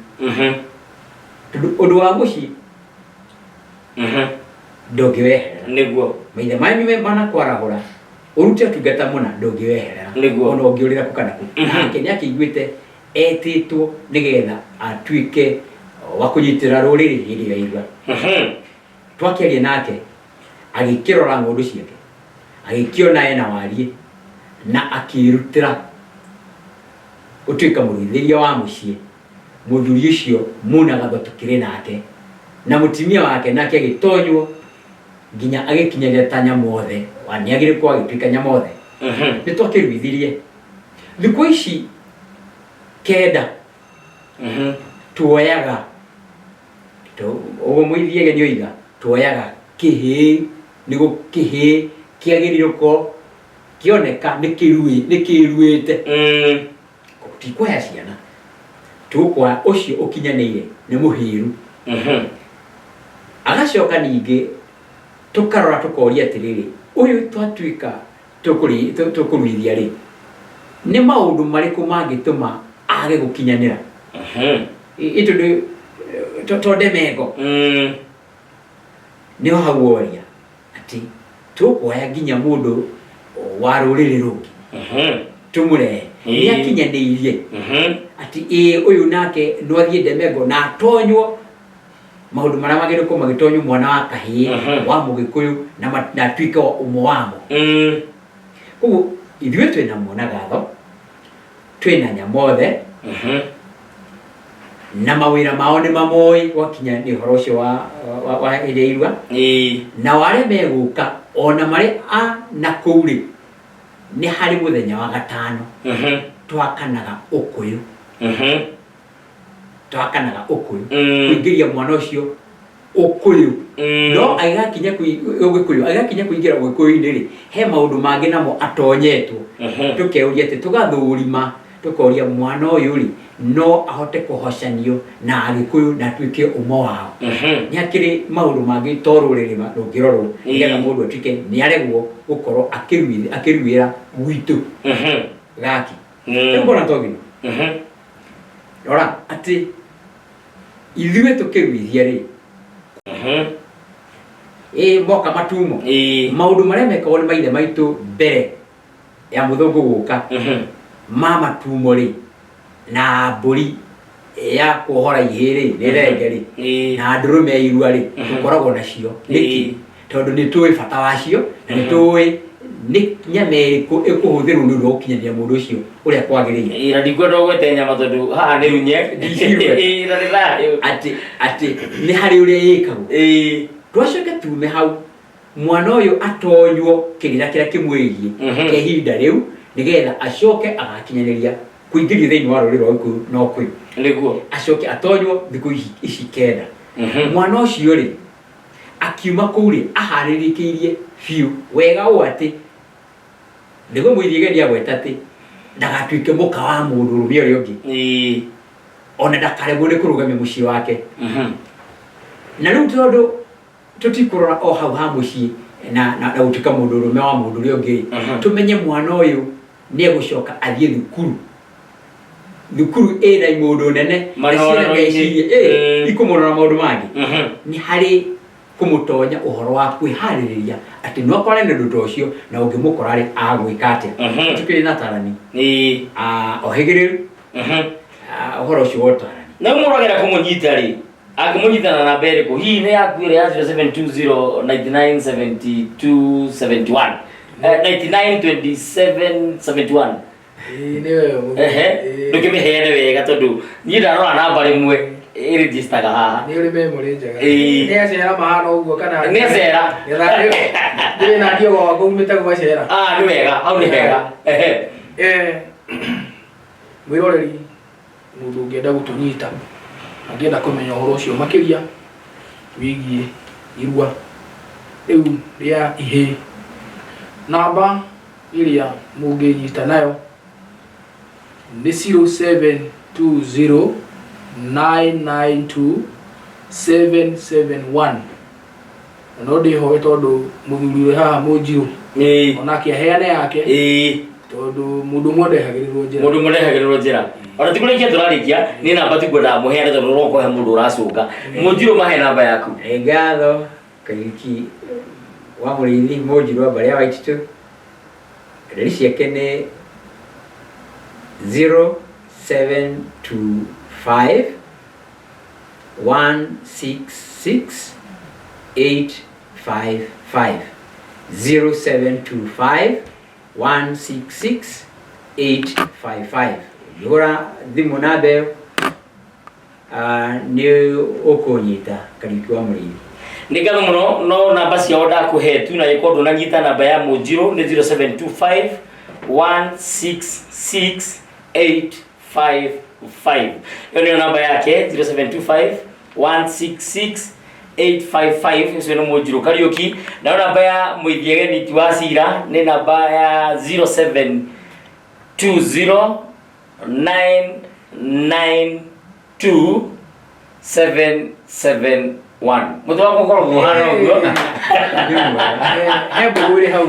tondũ ũndũ wa mũciĩ ndũngĩweherera. Maithe manyu me manakwarahũra ũrute ũtungata mũna, ndũngĩweherera, ona ũngĩũrĩra kũ kana kũ. Nake nĩ akĩiguĩte etĩtwo nĩgetha atuĩke wa kũnyitĩra rũrĩrĩ hĩndĩ ya irua. Twakĩaria nake, agĩkĩrora ng'ũndũ ciake, agĩkĩona ena wariĩ, na akĩĩrutĩra gũtuĩka mũruithĩria wa mũciĩ. Mũthuri ũcio munagatho tũkĩrĩ nake na mũtumia wake, nake agĩtonywo nginya agĩkinyanĩra ta nyamothe wa nĩ agĩrĩ kwa agĩtuĩka nyamothe. Nĩ twakĩruithirie thikũ ici 9. Tuoyaga ũguo mũithiege nĩ oiga tuoyaga kĩhĩĩ, nĩguo kĩhĩĩ kĩagĩrĩirwo gũkorwo kĩoneka nĩ kĩruĩte. Tikuoya ciana, tũkwa ũcio ũkinyanĩire nĩ mũhĩru. Agacoka ningĩ tũkarora, tũkoria atĩrĩrĩ, ũyũ twatuĩka tũkũruithia rĩ, nĩ maũndũ marĩkũ mangĩtũma age gũkinyanĩra? Ĩ tondũ to ndemengo. Nĩho hau woria atĩ tũkuoya nginya mũndũ wa rũrĩrĩ rũngĩ tũmũrehe, nĩ akinyanĩirie atĩ ĩĩ, ũyũ nake no athiĩ ndemengo na atonywo maũndũ marĩa magĩrĩirwo gũkorwo magĩtonywo mwana wa kahĩĩ wa mũgĩkũyũ, na atuĩke wa ũmwe wamo. Koguo ithuĩ twĩna muonagatho, twĩna nyamothe, na mawĩra mao nĩ mamoĩ gwakinya nĩ ũhoro ũcio wa hĩndĩ ya irua. Nao arĩa megũka ona marĩ a na kũu rĩ, nĩ harĩ mũthenya wa gatano twakanaga ũkũyũ, twakanaga ũkũyũ, kũingĩria mwana ũcio ũkũyũ. No agĩgakinya ũgĩkũyũ, agĩgakinya kũingĩra ũgĩkũyũ-inĩ rĩ, he maũndũ mangĩ namo atonyetwo. Tũkeuria atĩ tũgathũrima, tũkoria mwana ũyũ rĩ, no ahote kũhocanio na agĩkũyũ na atuĩke ũmwe wao? Nĩ hakĩrĩ maũndũ mangĩ to rũrĩrĩ rũngĩrorwo nĩgetha mũndũ atuĩke nĩ aregwo gũkorwo akĩruĩra gwitũ gaki. Rĩu ngona to nginya rora atĩ ithuĩ tũkĩruithia rĩ, ĩ moka matumo, maũndũ marĩa mekagwo nĩ maithe maitũ mbere ya mũthũngũ gũka, ma matumo rĩ, na mbũri ya kuohora ihĩĩ rĩ, nĩ thenge rĩ, na ndũrũme ya irua rĩ, tũkoragwo nacio nĩkĩ? Tondũ nĩ tũĩ bata wacio na nĩ tũĩ nĩ nyama ĩrĩkũ ĩkũhũthĩrwo nĩ ũndũ wa gũkinyanĩria mũndũ ũcio ũrĩa kwagĩrĩire. Ĩĩ, na ndikwenda ũgwete nyama tondũ haha nĩ runye. Ndicirue. Ĩĩ, na nĩ thayũ. Atĩ nĩ harĩ ũrĩa ĩkagwo. Twacoke tume hau, mwana ũyũ atonywo kĩrĩra kĩrĩa kĩmwĩgiĩ kĩa ihinda rĩu, nĩgetha acoke agakinyanĩria kũingĩrio thĩinĩ wa rũrĩrĩ rwa Gĩkũyũ na Ũkũyũ. Acoke atonywo thikũ ici 9. Mwana ũcio rĩ, akiuma kũu rĩ, aharĩrĩkĩirie biũ wega ũũ atĩ nĩguo mũithiege nĩ agweta atĩ ndagatuĩke mũka wa mũndũ ũrũme ũrĩa ũngĩ, ona ndakaremwo nĩ kũrũgamia mũciĩ wake. Na rĩu tondũ tũtikũrora o hau ha mũciĩ na gũtuĩka mũndũ ũrũme wa mũndũ ũrĩa ũngĩ rĩ, tũmenye mwana ũyũ nĩ egũcoka athiĩ thukuru, thukuru ĩna imũndũ nene na ciĩna Manorero-inĩ. meciria ikũmũrora maũndũ mangĩ. Nĩ harĩ kũmũtonya ũhoro wa kwĩharĩrĩria atĩ no akorane na ũndũ ta ũcio, na ũngĩmũkora rĩ, agwĩka atĩa? Tũkĩrĩ na tarani ohĩgĩrĩru, ũhoro ũcio wa ũtarani. Na rĩu mũragera kũmũnyita rĩ, angĩmũnyita na namba ĩrĩkũ? Hihi nĩ yaku ĩrĩa ya 0720 99 72 71, 99 27 71? Ĩĩ, nĩyo. Ehe. Ndũkĩmĩheane wega tondũ niĩ ndarora namba rĩmwe ĩregistaga haha. Nĩ ũrĩ memory njega. Ĩĩ. Nĩ acera mahana ũguo kana? Nĩ acera. Ndĩrĩ na ndio gwakwa umĩte gwacera. Ah, nĩ wega, hau nĩ hega. Ehe. Mwĩroreri, mũndũ ũngĩenda gũtũnyita Angĩenda kũmenya ũhoro ũcio makĩria wĩgiĩ irua rĩu rĩa ihĩĩ, namba ĩrĩa mũngĩnyita nayo nĩ 0720 992 771. Na no ndĩhoe tondũ mũthuri ũrĩ haha mũnjirũ onake aheane yake, tondũ mũndũ ũmwe ndehagĩrĩrwo njĩra. Mũndũ ũmwe ndehagĩrĩrwo njĩra. Ona ti kũrĩkia tũrarĩkia, niĩ namba ti ngwendaga mũheane tondũ ũroka he mũndũ ũracũnga. Mũnjirũ, mahe namba yaku. Nĩ ngatho Kariuki wa Mũrĩithi, Mũnjirũ wa mbarĩ ya Waititũ. Reri ciake nĩ 0725 166 855, 0725 166 855. Ũngĩhũra thimũ namba ĩyo, nĩ ũkũnyita Kariuki wa Mũrĩithi. Nĩ ngatho mũno, no namba ciao ndakũhe tu, na gĩkorwo ndũnanyita namba ya mũnjirũ nĩ 0725 166 855. Ĩyo nĩyo namba yake, 0725 166 855. Ũcio nĩ mũnjirũ Kariũki. Nayo namba ya mũithiageni ti wa cira nĩ namba ya 0720 992 771. Mũtwe wakwa ũkoragwo ũhana ũguo. He mbũgũ ĩrĩ hau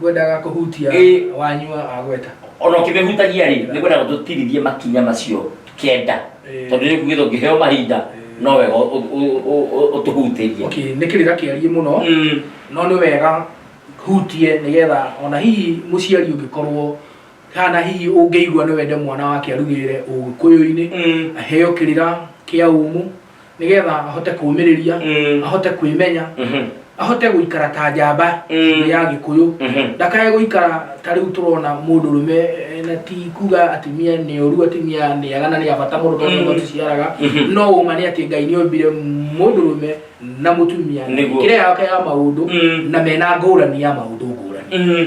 ngwendaga kũhutia wanyua agweta. Ona ũkĩmĩhutagia rĩ, nĩ ngwendaga tũtirithie makinya macio 9, tondũ nĩ kugĩtwo ngĩheo mahinda no wega ũtũhutĩrie. Okay, nĩ kĩrĩra kĩariĩ mũno, no nĩ wega hutie nĩgetha ona hihi mũciari ũngĩkorwo kana hihi ũngĩigua nĩ wende mwana wake arugĩre ũgĩkũyũ-inĩ, aheo kĩrĩra kĩa ũmũ nĩgetha ahote kũmĩrĩria, ahote kwĩmenya, ahote gũikara ta njamba ya gĩkũyũ, ndakae gũikara ta rĩu tũrona mũndũrũme, na ti kuga atumia nĩ oru, atumia nĩ ega na nĩ a bata mũno tondũ nĩo tũciaraga, no ũma nĩ atĩ Ngai nĩ ombire mũndũrũme na mũtumia kĩrĩa yake ya maũndũ na mena ngũrani ya maũndũ ngũrani.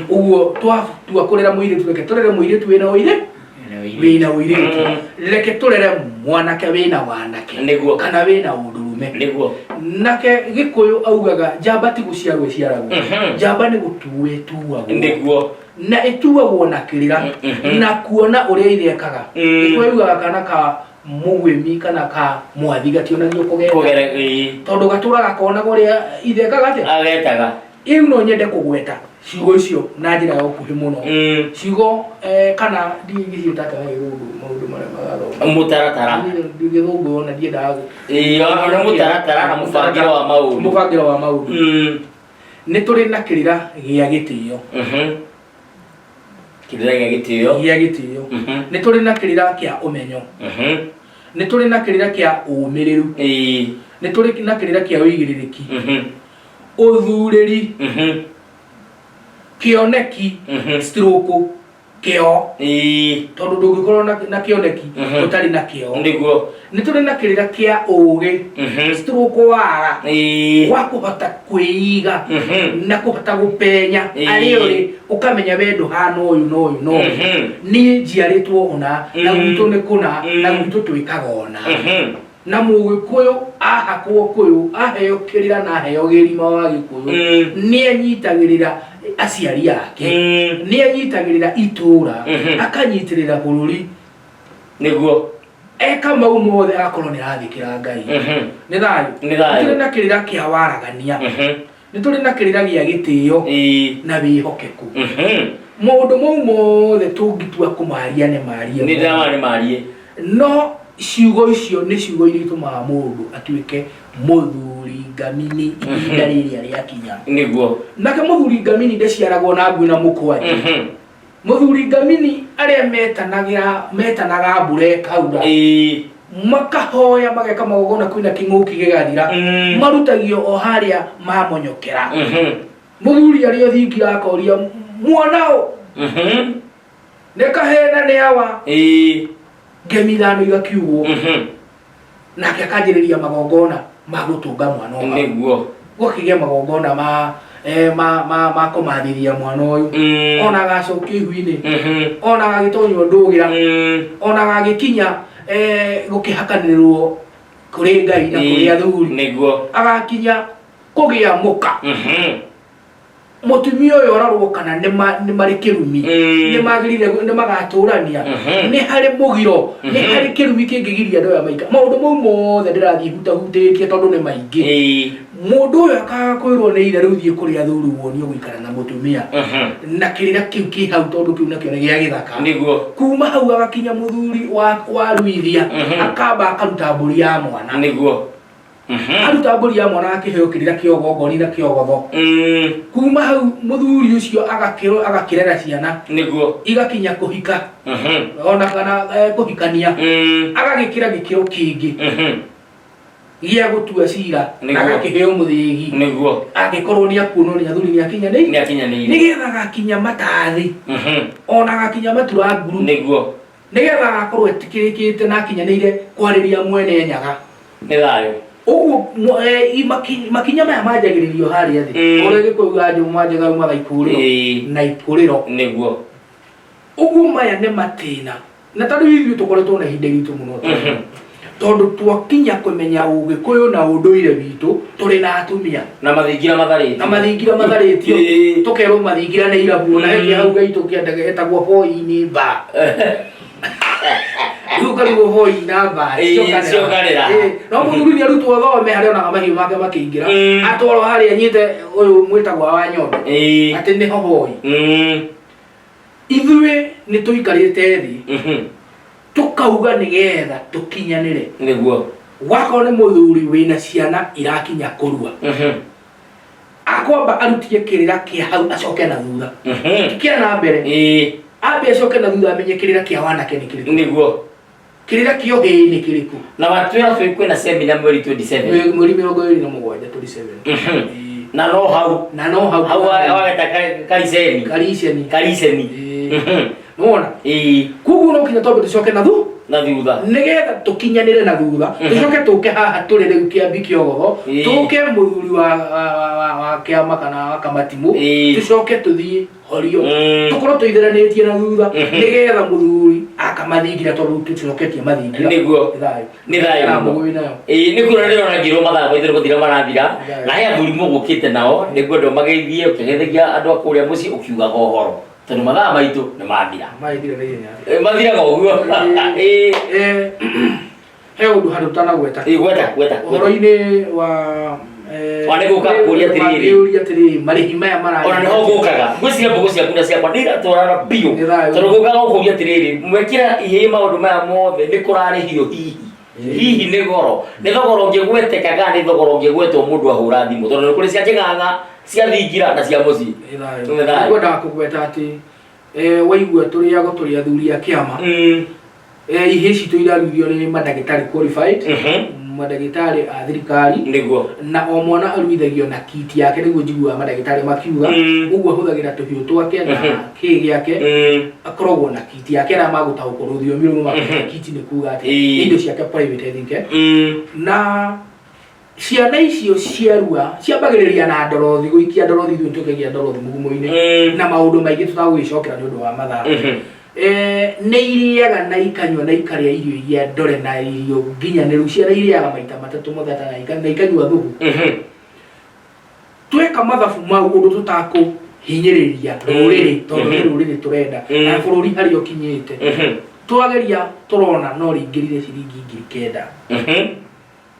Ũguo twatua kũrera mũirĩtu, reke tũrere mũirĩtu wĩna ũirĩ wĩna ũirĩtu, reke tũrere mwanake wĩna wanake kana wĩna ũndũrũme. Nake gĩkũyũ augaga njamba ti gũciarwo ĩciaragwo, njamba nĩ gũtuo ĩtuagwo. Na ĩtuagwo na kĩrĩra na kuona ũrĩa ithe ekaga. Gĩkũyũ augaga kana ka mũgwĩmi kana ka mwathi gationagio kũgeta, kũgera, ĩĩ. Tondũ gatũraga konaga ũrĩa ithe ekaga atĩa? Agetaga. Rĩu no nyende kũgweta ciugo icio na njĩra ya ũkuhĩ mũno. Ciugo, kana ndingĩciĩta atĩa na gĩthũngũ, maũndũ marĩa marathoma. Mũtaratara. Niĩ gĩthũngũ ona ndiendaga Ĩĩ, ona mũtaratara na mũbangĩre wa maũndũ. Mũbangĩro wa maũndũ. Nĩ tũrĩ na kĩrĩra gĩa gĩtĩo. Kĩrĩra gĩa gĩtĩo. Gĩa gĩtĩo. Nĩ tũrĩ na kĩrĩra kĩa ũmenyo. Nĩ tũrĩ na kĩrĩra kĩa ũmĩrĩru. Nĩ tũrĩ na kĩrĩra kĩa ũigĩrĩrĩki, ũthurĩri, kĩoneki stroke kĩo, tondũ ndũngĩkorwo na kĩoneki ũtarĩ na kĩo. Nĩ tũrĩ na kĩrĩra kĩa ũgĩ stroke wara wa kũhota kwĩiga na kũhota gũpenya arĩa ũrĩ, ũkamenya we ndũhana ũyũ na ũyũ na ũyũ. Niĩ njiarĩtwo ũna na gwitũ nĩ kũna na gwitũ twĩkaga ũna. Na mũgĩkũyũ ahakwo kũyũ, aheo kĩrĩra na aheo gĩrima wa gĩkũyũ, nĩ anyitagĩrĩra aciari ake, nĩ anyitagĩrĩra itũra, akanyitĩrĩra bũrũri. Eka mau mothe agakorwo nĩ arathĩkĩra Ngai. Nĩ thayũ. Nĩ thayũ. Nĩ tũrĩ na kĩrĩra kĩa waragania. Nĩ tũrĩ na kĩrĩra gĩa gĩtĩo na wĩhokeku. Maũndũ mau mothe tũngĩtua kũmaria nĩ marie nĩ mothe. Ndama nĩ marie. No ciugo icio nĩ ciugo iria itũmaga mũndũ atuĩke mũthuri ngamini ihinda rĩrĩa rĩakinya. Nake mũthuri ngamini ndaciaragwo na ngui na mũkwanjũ. Mũthuri ngamini arĩa metanagĩra metanaga mbura ĩkaura, makahoya, mageka magongona, kwĩna kĩng'ũki gĩgathira, marutagio o harĩa mamonyokera. Mũthuri arĩ o thingira akoria mwana ũ nĩ kahena nĩ awa, ngemi ithano igakiugwo, nake akanjĩrĩria magongona ma gũtũnga mwana ũyũ hau. Gũkĩgĩa magongona ma kũmathĩria mwana ũyũ, ona agacokio ihu-inĩ, ona agagĩtonywo ndũgĩra, ona agagĩkinya. Gũkĩhakanĩrĩrwo kũrĩ Ngai na kũrĩ athuri. Agakinya kũgĩa mũka. Mũtumia ũyũ arorwo kana nĩ marĩ kĩrumi, nĩ magĩrĩire, nĩ magatũrania, nĩ harĩ mũgiro, nĩ harĩ kĩrumi kĩngĩgiria andũ aya maika. Maũndũ mau mothe ndĩrathiĩ hutahutĩtie tondũ nĩ maingĩ. Mũndũ ũyũ akaga kwĩrwo nĩ ithe, rĩu thiĩ kũrĩ athuri wonio gũikara na mũtumia na kĩrĩra kĩu kĩ hau, tondũ kĩu nakĩo nĩ gĩa gĩthaka. Kuma hau agakinya mũthuri wa ruithia, akamba akaruta mbũri ya mwana. Aruta mbũri ya mwana, akĩheo kĩrĩra kĩa ũgongoni na kĩogotho. Kuma hau mũthuri ũcio agakĩrera ciana, igakinya kũhika ona kana kũhikania, agagĩkĩra gĩkĩro kĩngĩ gĩa gũtua cira na agakĩheo mũthĩgi angĩkorwo nĩ akuonwo nĩ athuri nĩ akinyanĩire, Nĩakinyanĩire. Nĩgetha agakinya matathi, ona agakinya matura nguru, nĩgetha agakorwo etĩkĩrĩkĩte na akinyanĩire kwarĩria mwene Nyaga. Nĩ thayũ. Ũguo makinya maya manjagĩrĩrio harĩa thĩ. Ũrĩa Gĩkũyũ ganjũ manjaga umaga ikũrĩro na ikũrĩro. Ũguo maya nĩ matĩna, na ta rĩu ithuĩ tũkoretwo na ihinda iritũ mũno, tondũ twakinya kũmenya Ũgĩkũyũ na ũndũire witũ tũrĩ na atumia. Na mathingira matharĩtio. Na mathingira matharĩtio. Tũkerwo mathingira nĩ irabu, ona heki hau gaitũ kĩandage hetagwo hoi-inĩ mba. Rĩu ũkarigwo hoi na mba cionganĩra. No mũthuri nĩ arutwo thome harĩa onaga mahiũ make makĩingĩra, atwarwo harĩa anyite ũyũ mwĩtagwo wa nyondo, atĩ nĩho hoi. Ithuĩ nĩ tũikarĩte thĩ, tũkauga nĩgetha tũkinyanĩre. Wakorwo nĩ mũthuri wĩna ciana irakinya kũrua, akwamba arutie kĩrĩra kĩa hau, acoke na thutha, kĩa na mbere, ambe acoke na thutha, amenye kĩrĩra kĩa wanake nĩ kĩrĩkũ, kĩrĩra kĩa ũhĩĩ nĩ kĩrĩkũ. Na watwĩra kwĩna semina mweri 27. Mweri 27, 27. Na no hau. Na no hau. Hau wageta kariseni. Kariceni. Kariseni. Nĩwona? Koguo no nginya twambe tũcoke na thu Na thutha. Nĩgetha tũkinyanĩre na thutha, tũcoke tũke haha tũrĩ rĩu kĩambi kĩogotho, tũke mũthuri wa kĩama kana wa kamatimũ, tũcoke tũthiĩ horio, tũkorwo tũitheranĩtie na thutha, nĩgetha mũthuri akamathingira, tondũ tũcoketie mathingira. Nĩ thayũ. Nĩ thayũ Na mũno. mũgũi nayo. Ĩĩ, nĩ kuona ndĩrona ngĩrwo mathaa maitũ nĩ gũthira marathira. Thayũ. Na he athuri mũgũkĩte nao, nĩ ngwenda ũmageithie ũkĩgeithagia andũ a kũrĩa mũciĩ ũkiugaga ũhoro, tondũ mathaa maitũ nĩ mathira. Maithira na ihenya. Mathiraga ũguo. He ũndũ handũ ũtanagweta. Gweta, gweta, gweta. Ũhoro-inĩ wa Wa nĩ gũka kũũria atĩrĩrĩ. Kũũria atĩrĩrĩ, marĩhi maya mara Ona nĩho ngũkaga, ngwĩciria mbũgũ ciaku na ciakwa nĩ iratwarana biũ, Nĩ thayũ. tondũ ngũkaga gũkũria atĩrĩrĩ, mwekĩra ihĩĩ maũndũ maya mothe, nĩ kũrarĩhio hihi? Hihi nĩ goro, nĩ thogora ũngĩgweteka kana nĩ thogora ũngĩgwetwo mũndũ ahũra thimũ? Tondũ nĩ kũrĩ cia kĩng'ang'a, cia thingira na cia mũciĩ. Nĩ thayũ. Nĩ thayũ. Ngwendaga kũgweta atĩ waigua tũrĩago tũrĩ athuri a kĩama, ihĩĩ citũ iraruithio nĩ mandagĩtarĩ qualified, mandagĩtarĩ a thirikari, na o mwana aruithagio na kit yake, nĩguo njiguaga mandagĩtarĩ makiuga. Ũguo ahũthagĩra tũhiũ twake na kĩ gĩake, akoragwo na kit yake. Arĩa magũtaũkwo rũthiomi rũu makĩmenya kit nĩ kuga atĩ indo ciake private, I think. Na ciana icio ciarua ciambagĩrĩria na ndorothi, gũikia ndorothi. Ithuĩ tũkagia ndorothi mũgumo-inĩ na maũndũ maingĩ tũtagũgĩcokera nĩ ũndũ wa mathaa. Nĩ irĩaga na ikanyua na ikarĩa irio iria ndore na irio nginyanĩru. Ciana irĩaga maita matatũ mũthenya na ikanyua thubu. Tweka mathabu mau ũndũ tũtakũhinyĩrĩria rũrĩrĩ, tondũ nĩ rũrĩrĩ tũrenda na bũrũri harĩa ũkinyĩte, twageria tũrona no rĩingĩrire ciringi 9,000.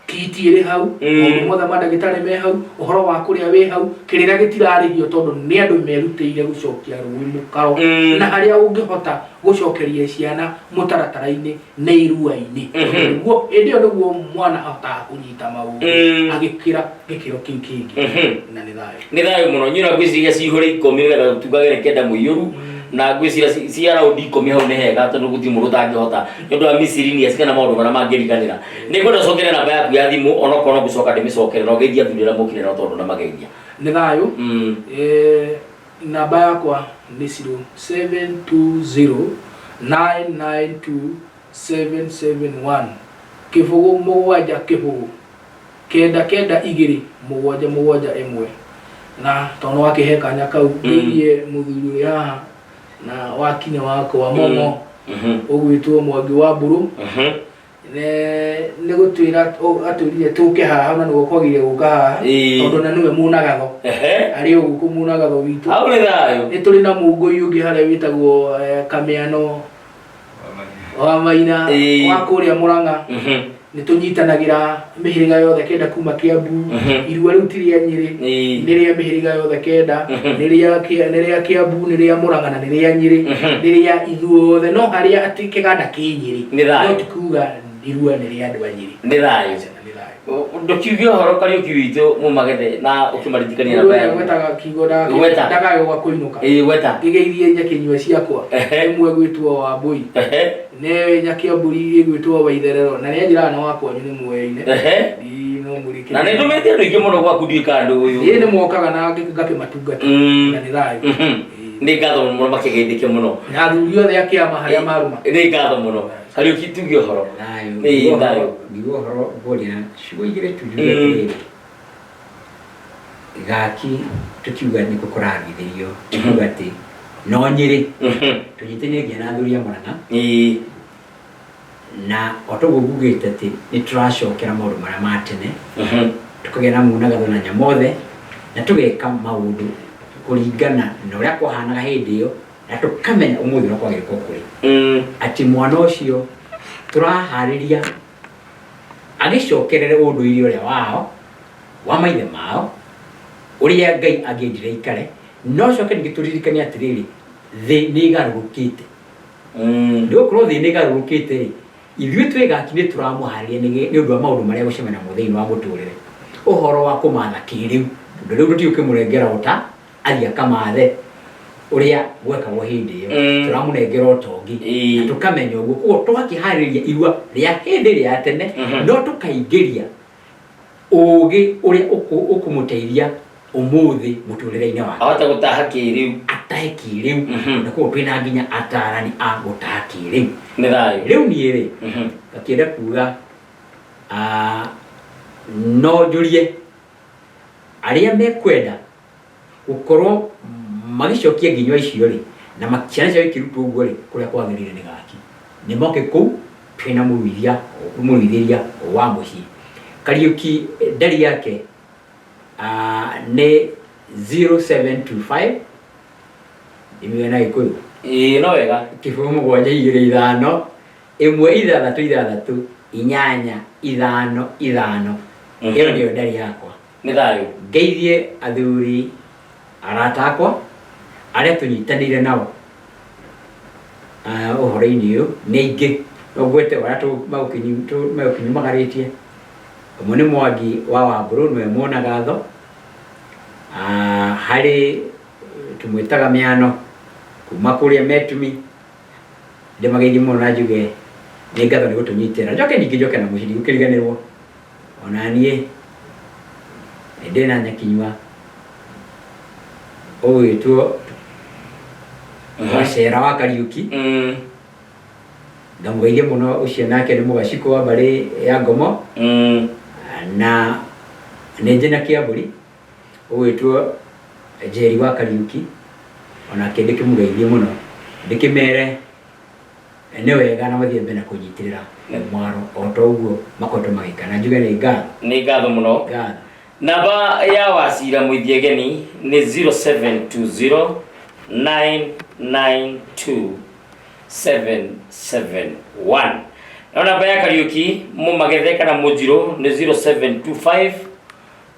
Kit ĩrĩ hau, maũndũ mothe ma ndagĩtarĩ me hau, ũhoro wa kũrĩa wĩ hau, kĩrĩra gĩtirarĩhio, tondũ nĩ andũ merutĩire gũcokia rũĩ mũkaro. Na harĩa ũngĩhota gũcokeria ciana mũtaratara-inĩ nĩ irua-inĩ. Nĩguo hĩndĩ ĩyo nĩguo mwana ahotaga kũnyita maũndũ, agĩkĩra gĩkĩro kĩu kĩngĩ. Na nĩ thayũ. Nĩ thayũ mũno. Nyura ngwĩciria cihũre 10 nĩgetha tugagĩre 9 mũiyũru, na ngwĩciria cia raundi 10 hau nĩ hega, tondũ gũtirĩ mũndũ ũtangĩhota nĩ ũndũ wa miscellaneous kana maũndũ marĩa mangĩriganĩra. Nĩ ngwenda ũcokere namba yaku ya thimũ, onokorwo no gũcoka ndĩmĩcokere, na ũgeithie athuri arĩa mokire nao, tondũ ndamageithia. Nĩ thayũ. Namba yakwa nĩ 0720 992 771, 0 7 0 9 9 2 7 7 1. Na tondũ wakĩhe kanya kau, ngeithie mũthuri ũrĩ haha na wakinya wakwa mũno, ũgwĩtwo Mwangi wa Mbũrũ. Nĩ gũtwĩra atwĩrire tũke haha na nĩguo kwagĩrĩire gũka haha, tondũ na nĩwe mũnagatho arĩ o gũkũ mũnagatho witũ. Hau nĩ thayũ. Nĩ tũrĩ na mũngũi ũngĩ harĩa wĩtagwo Kamĩano wa Maina wa kũrĩa Mũrang'a. Nĩ tũnyitanagĩra mĩhĩrĩga yothe kenda kuma Kĩambu. Irua rĩu ti rĩa Nyĩrĩ, nĩ rĩa mĩhĩrĩga yothe kenda, nĩ rĩa nĩ rĩa Kĩambu, nĩ rĩa Mũrang'a na nĩ rĩa Nyĩrĩ, nĩ rĩa ithuothe, no harĩa atĩ kĩganda kĩ Nyĩrĩ, Nĩ thayũ. no ti kuga irua nĩ rĩa andũ a Nyĩrĩ. Nĩ thayũ. Nĩ thayũ. Ndũkiuge ũhoro Kariũki witũ mũmagethe na ũkĩmaririkania Mũndũ namba ũrĩa yaku. gwetaga kiugo Gweta. ndakae gwa kũinũka. Ĩĩ, gweta. Ngĩgeithie nyakĩnyua ciakwa, ĩmwe gwĩtwo Wambũi, nĩ nyakĩambũri ĩgwĩtwo Waitherero, na nĩ anjĩraga na wakwanyu nĩ muoyaine. No mũrĩke. Na nĩ ndũmĩte andũ aingĩ mũno gwaku, ndiũĩ kana ndũĩ. Ĩĩ, nĩ mokaga na ngakĩmatungata, na nĩ thayũ. Nĩ ngatho mũno, makĩgeithĩke mũno. Na athuri othe a kĩama harĩa marũma. Nĩ ngatho mũno. Kariũki, tuge ũhoro. Thayũ. Ĩĩ, thayũ. Ngiuga ũhoro ngũria ciugo igĩrĩ tu njuge atĩrĩrĩ, gaki tukiuga nĩkũ kũrarũithĩrio, tukiuga atĩ no Nyĩrĩ tũnyitanĩire nginya na athuri a Mũrang'a, na o toguo ngugĩte atĩ nĩ tũracokera maũndũ marĩa ma tene, tũkagĩa na munagatho na nyamothe, na tũgeka maũndũ kũringana na ũrĩa kwahanaga hĩndĩ ĩyo, na tũkamenya ũmũthĩ ũrĩa kwagĩrĩire gũkorwo kũrĩ, atĩ mwana ũcio tũraharĩria agĩcokerere ũndũire ũrĩa wao wa maithe mao, ũrĩa Ngai angĩendire aikare. No coke ningĩ tũririkane atĩrĩrĩ, thĩ nĩ ĩgarũrũkĩte. Nĩ gũkorwo thĩ nĩ ĩgarũrũkĩte rĩ, ithuĩ twĩ gaki nĩ tũramũharĩria nĩ ũndũ wa maũndũ marĩa gũcemania namo thĩinĩ wa mũtũrĩre, ũhoro wa kũmatha kĩrĩu, tondũ rĩu tũtigũkĩmũrengera ũta athiĩ akamathe ũrĩa gwekagwo hĩndĩ ĩyo. Tũramũnengera ũtongi na tũkamenya ũguo, koguo tũgakĩharĩria irua rĩa hĩndĩ ĩrĩa ya tene, no tũkaingĩria ũgĩ ũrĩa ũkũmũteithia ũmũthĩ mũtũrĩre-inĩ wake. Ahote gũtaha kĩrĩu. Atahe kĩrĩu. Na koguo twĩna nginya atarani a gũtaha kĩrĩu. Nĩ thayũ. Rĩu niĩ rĩ, ngakĩenda kuga no njũrie arĩa mekwenda gũkorwo magĩcokia nginywa icio rĩ, na ciana ciao ikĩrutwo ũguo rĩ, kũrĩa kwagĩrĩire nĩ gaki, nĩ moke kũu twĩna mũruithia, mũruithĩria wa mũciĩ Kariũki. Ndari yake nĩ 0725, ndĩmiuge na Gĩkũyũ? Ĩĩ, no wega. 0 7 2 5 1 6 6 8 5 5. Ĩyo nĩyo ndari yakwa. Nĩ thayũ. Ngeithie athuri arata akwa arĩa tũnyitanĩire nao ũhoro-inĩ ũyũ, nĩ aingĩ, no ngwete arĩa megũkinyumagarĩtie. Ũmwe nĩ Mwangi wa Wambũrũ, nĩwe Muonagatho. Harĩ tũmwĩtaga Mĩano kuma kũrĩa Metumi, ndĩmageithie mũno na njuge nĩ ngatho nĩ gũtũnyitĩra. Njoke ningĩ njoke na mũciĩ, ndigũkĩriganĩrwo ona niĩ ndĩ na nyakinyua ũgwĩtwo Wacera wa Kariũki. Ngamũgeithia mũno, ũcio nake nĩ mũgacikũ wa mbarĩ ya Ngomo. Na nĩ njĩ na Kĩambũri ũgwĩtwo Njeri wa Kariũki, onake ndĩkĩmũgeithie mũno, ndĩkĩmere nĩ wega na mathiĩ mbere na kũnyitĩrĩra mwaro o ta ũguo makoretwo magĩka, na njuge nĩ ngatho. Nĩ ngatho mũno. Ngatho. Namba ya Wacira Mũithiegeni nĩ 0720 992 771, nayo namba ya Kariũki Mũmagethe kana Mũnjirũ nĩ 0725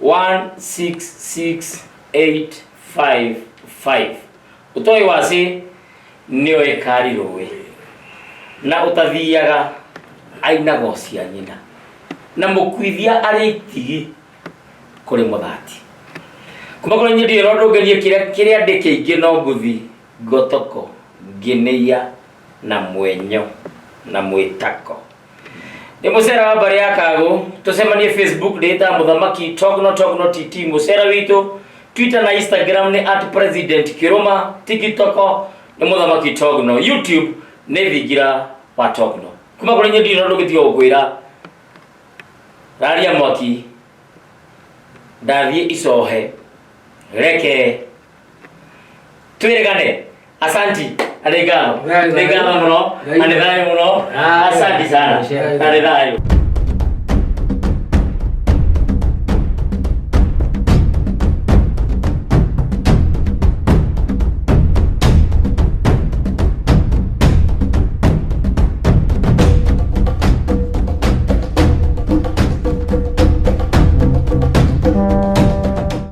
166 855. Ũtoĩ wacĩ nĩoĩ kari rũĩ na ũtathiaga ainaga cia nyina, na mũkuithia arĩ itigi kũrĩ mũthati kuma kũrĩ nyĩ. Ndirĩ ũndũ ngenie kĩrĩa kĩrĩa ndĩ kĩingĩ, no ngũthi ngotoko ngĩnĩia na mwenyo na mwĩtako. Nĩ mũcera wa mbarĩ ya Kagũ. Tũcemanie Facebook, ndĩtaga Mũthamaki Togno, Togno TT, mũcera witũ. Twitter na Instagram nĩ @PresidentKĩrũma, TikTok nĩ Mũthamaki Togno, YouTube nĩ Thingira wa Togno. Kuma kũrĩ nyĩ ndirĩ na ũndũ ũngĩtiga gũkwĩra, raria mwaki ndathiĩ icohe, reke twĩrĩgane. Asanti. Na nĩ ngatho. Thayũ, Nĩ ngatho mũno. Thayũ. Na nĩ thayũ mũno. Thayũ. Asante sana. Thayũ. Na nĩ thayũ.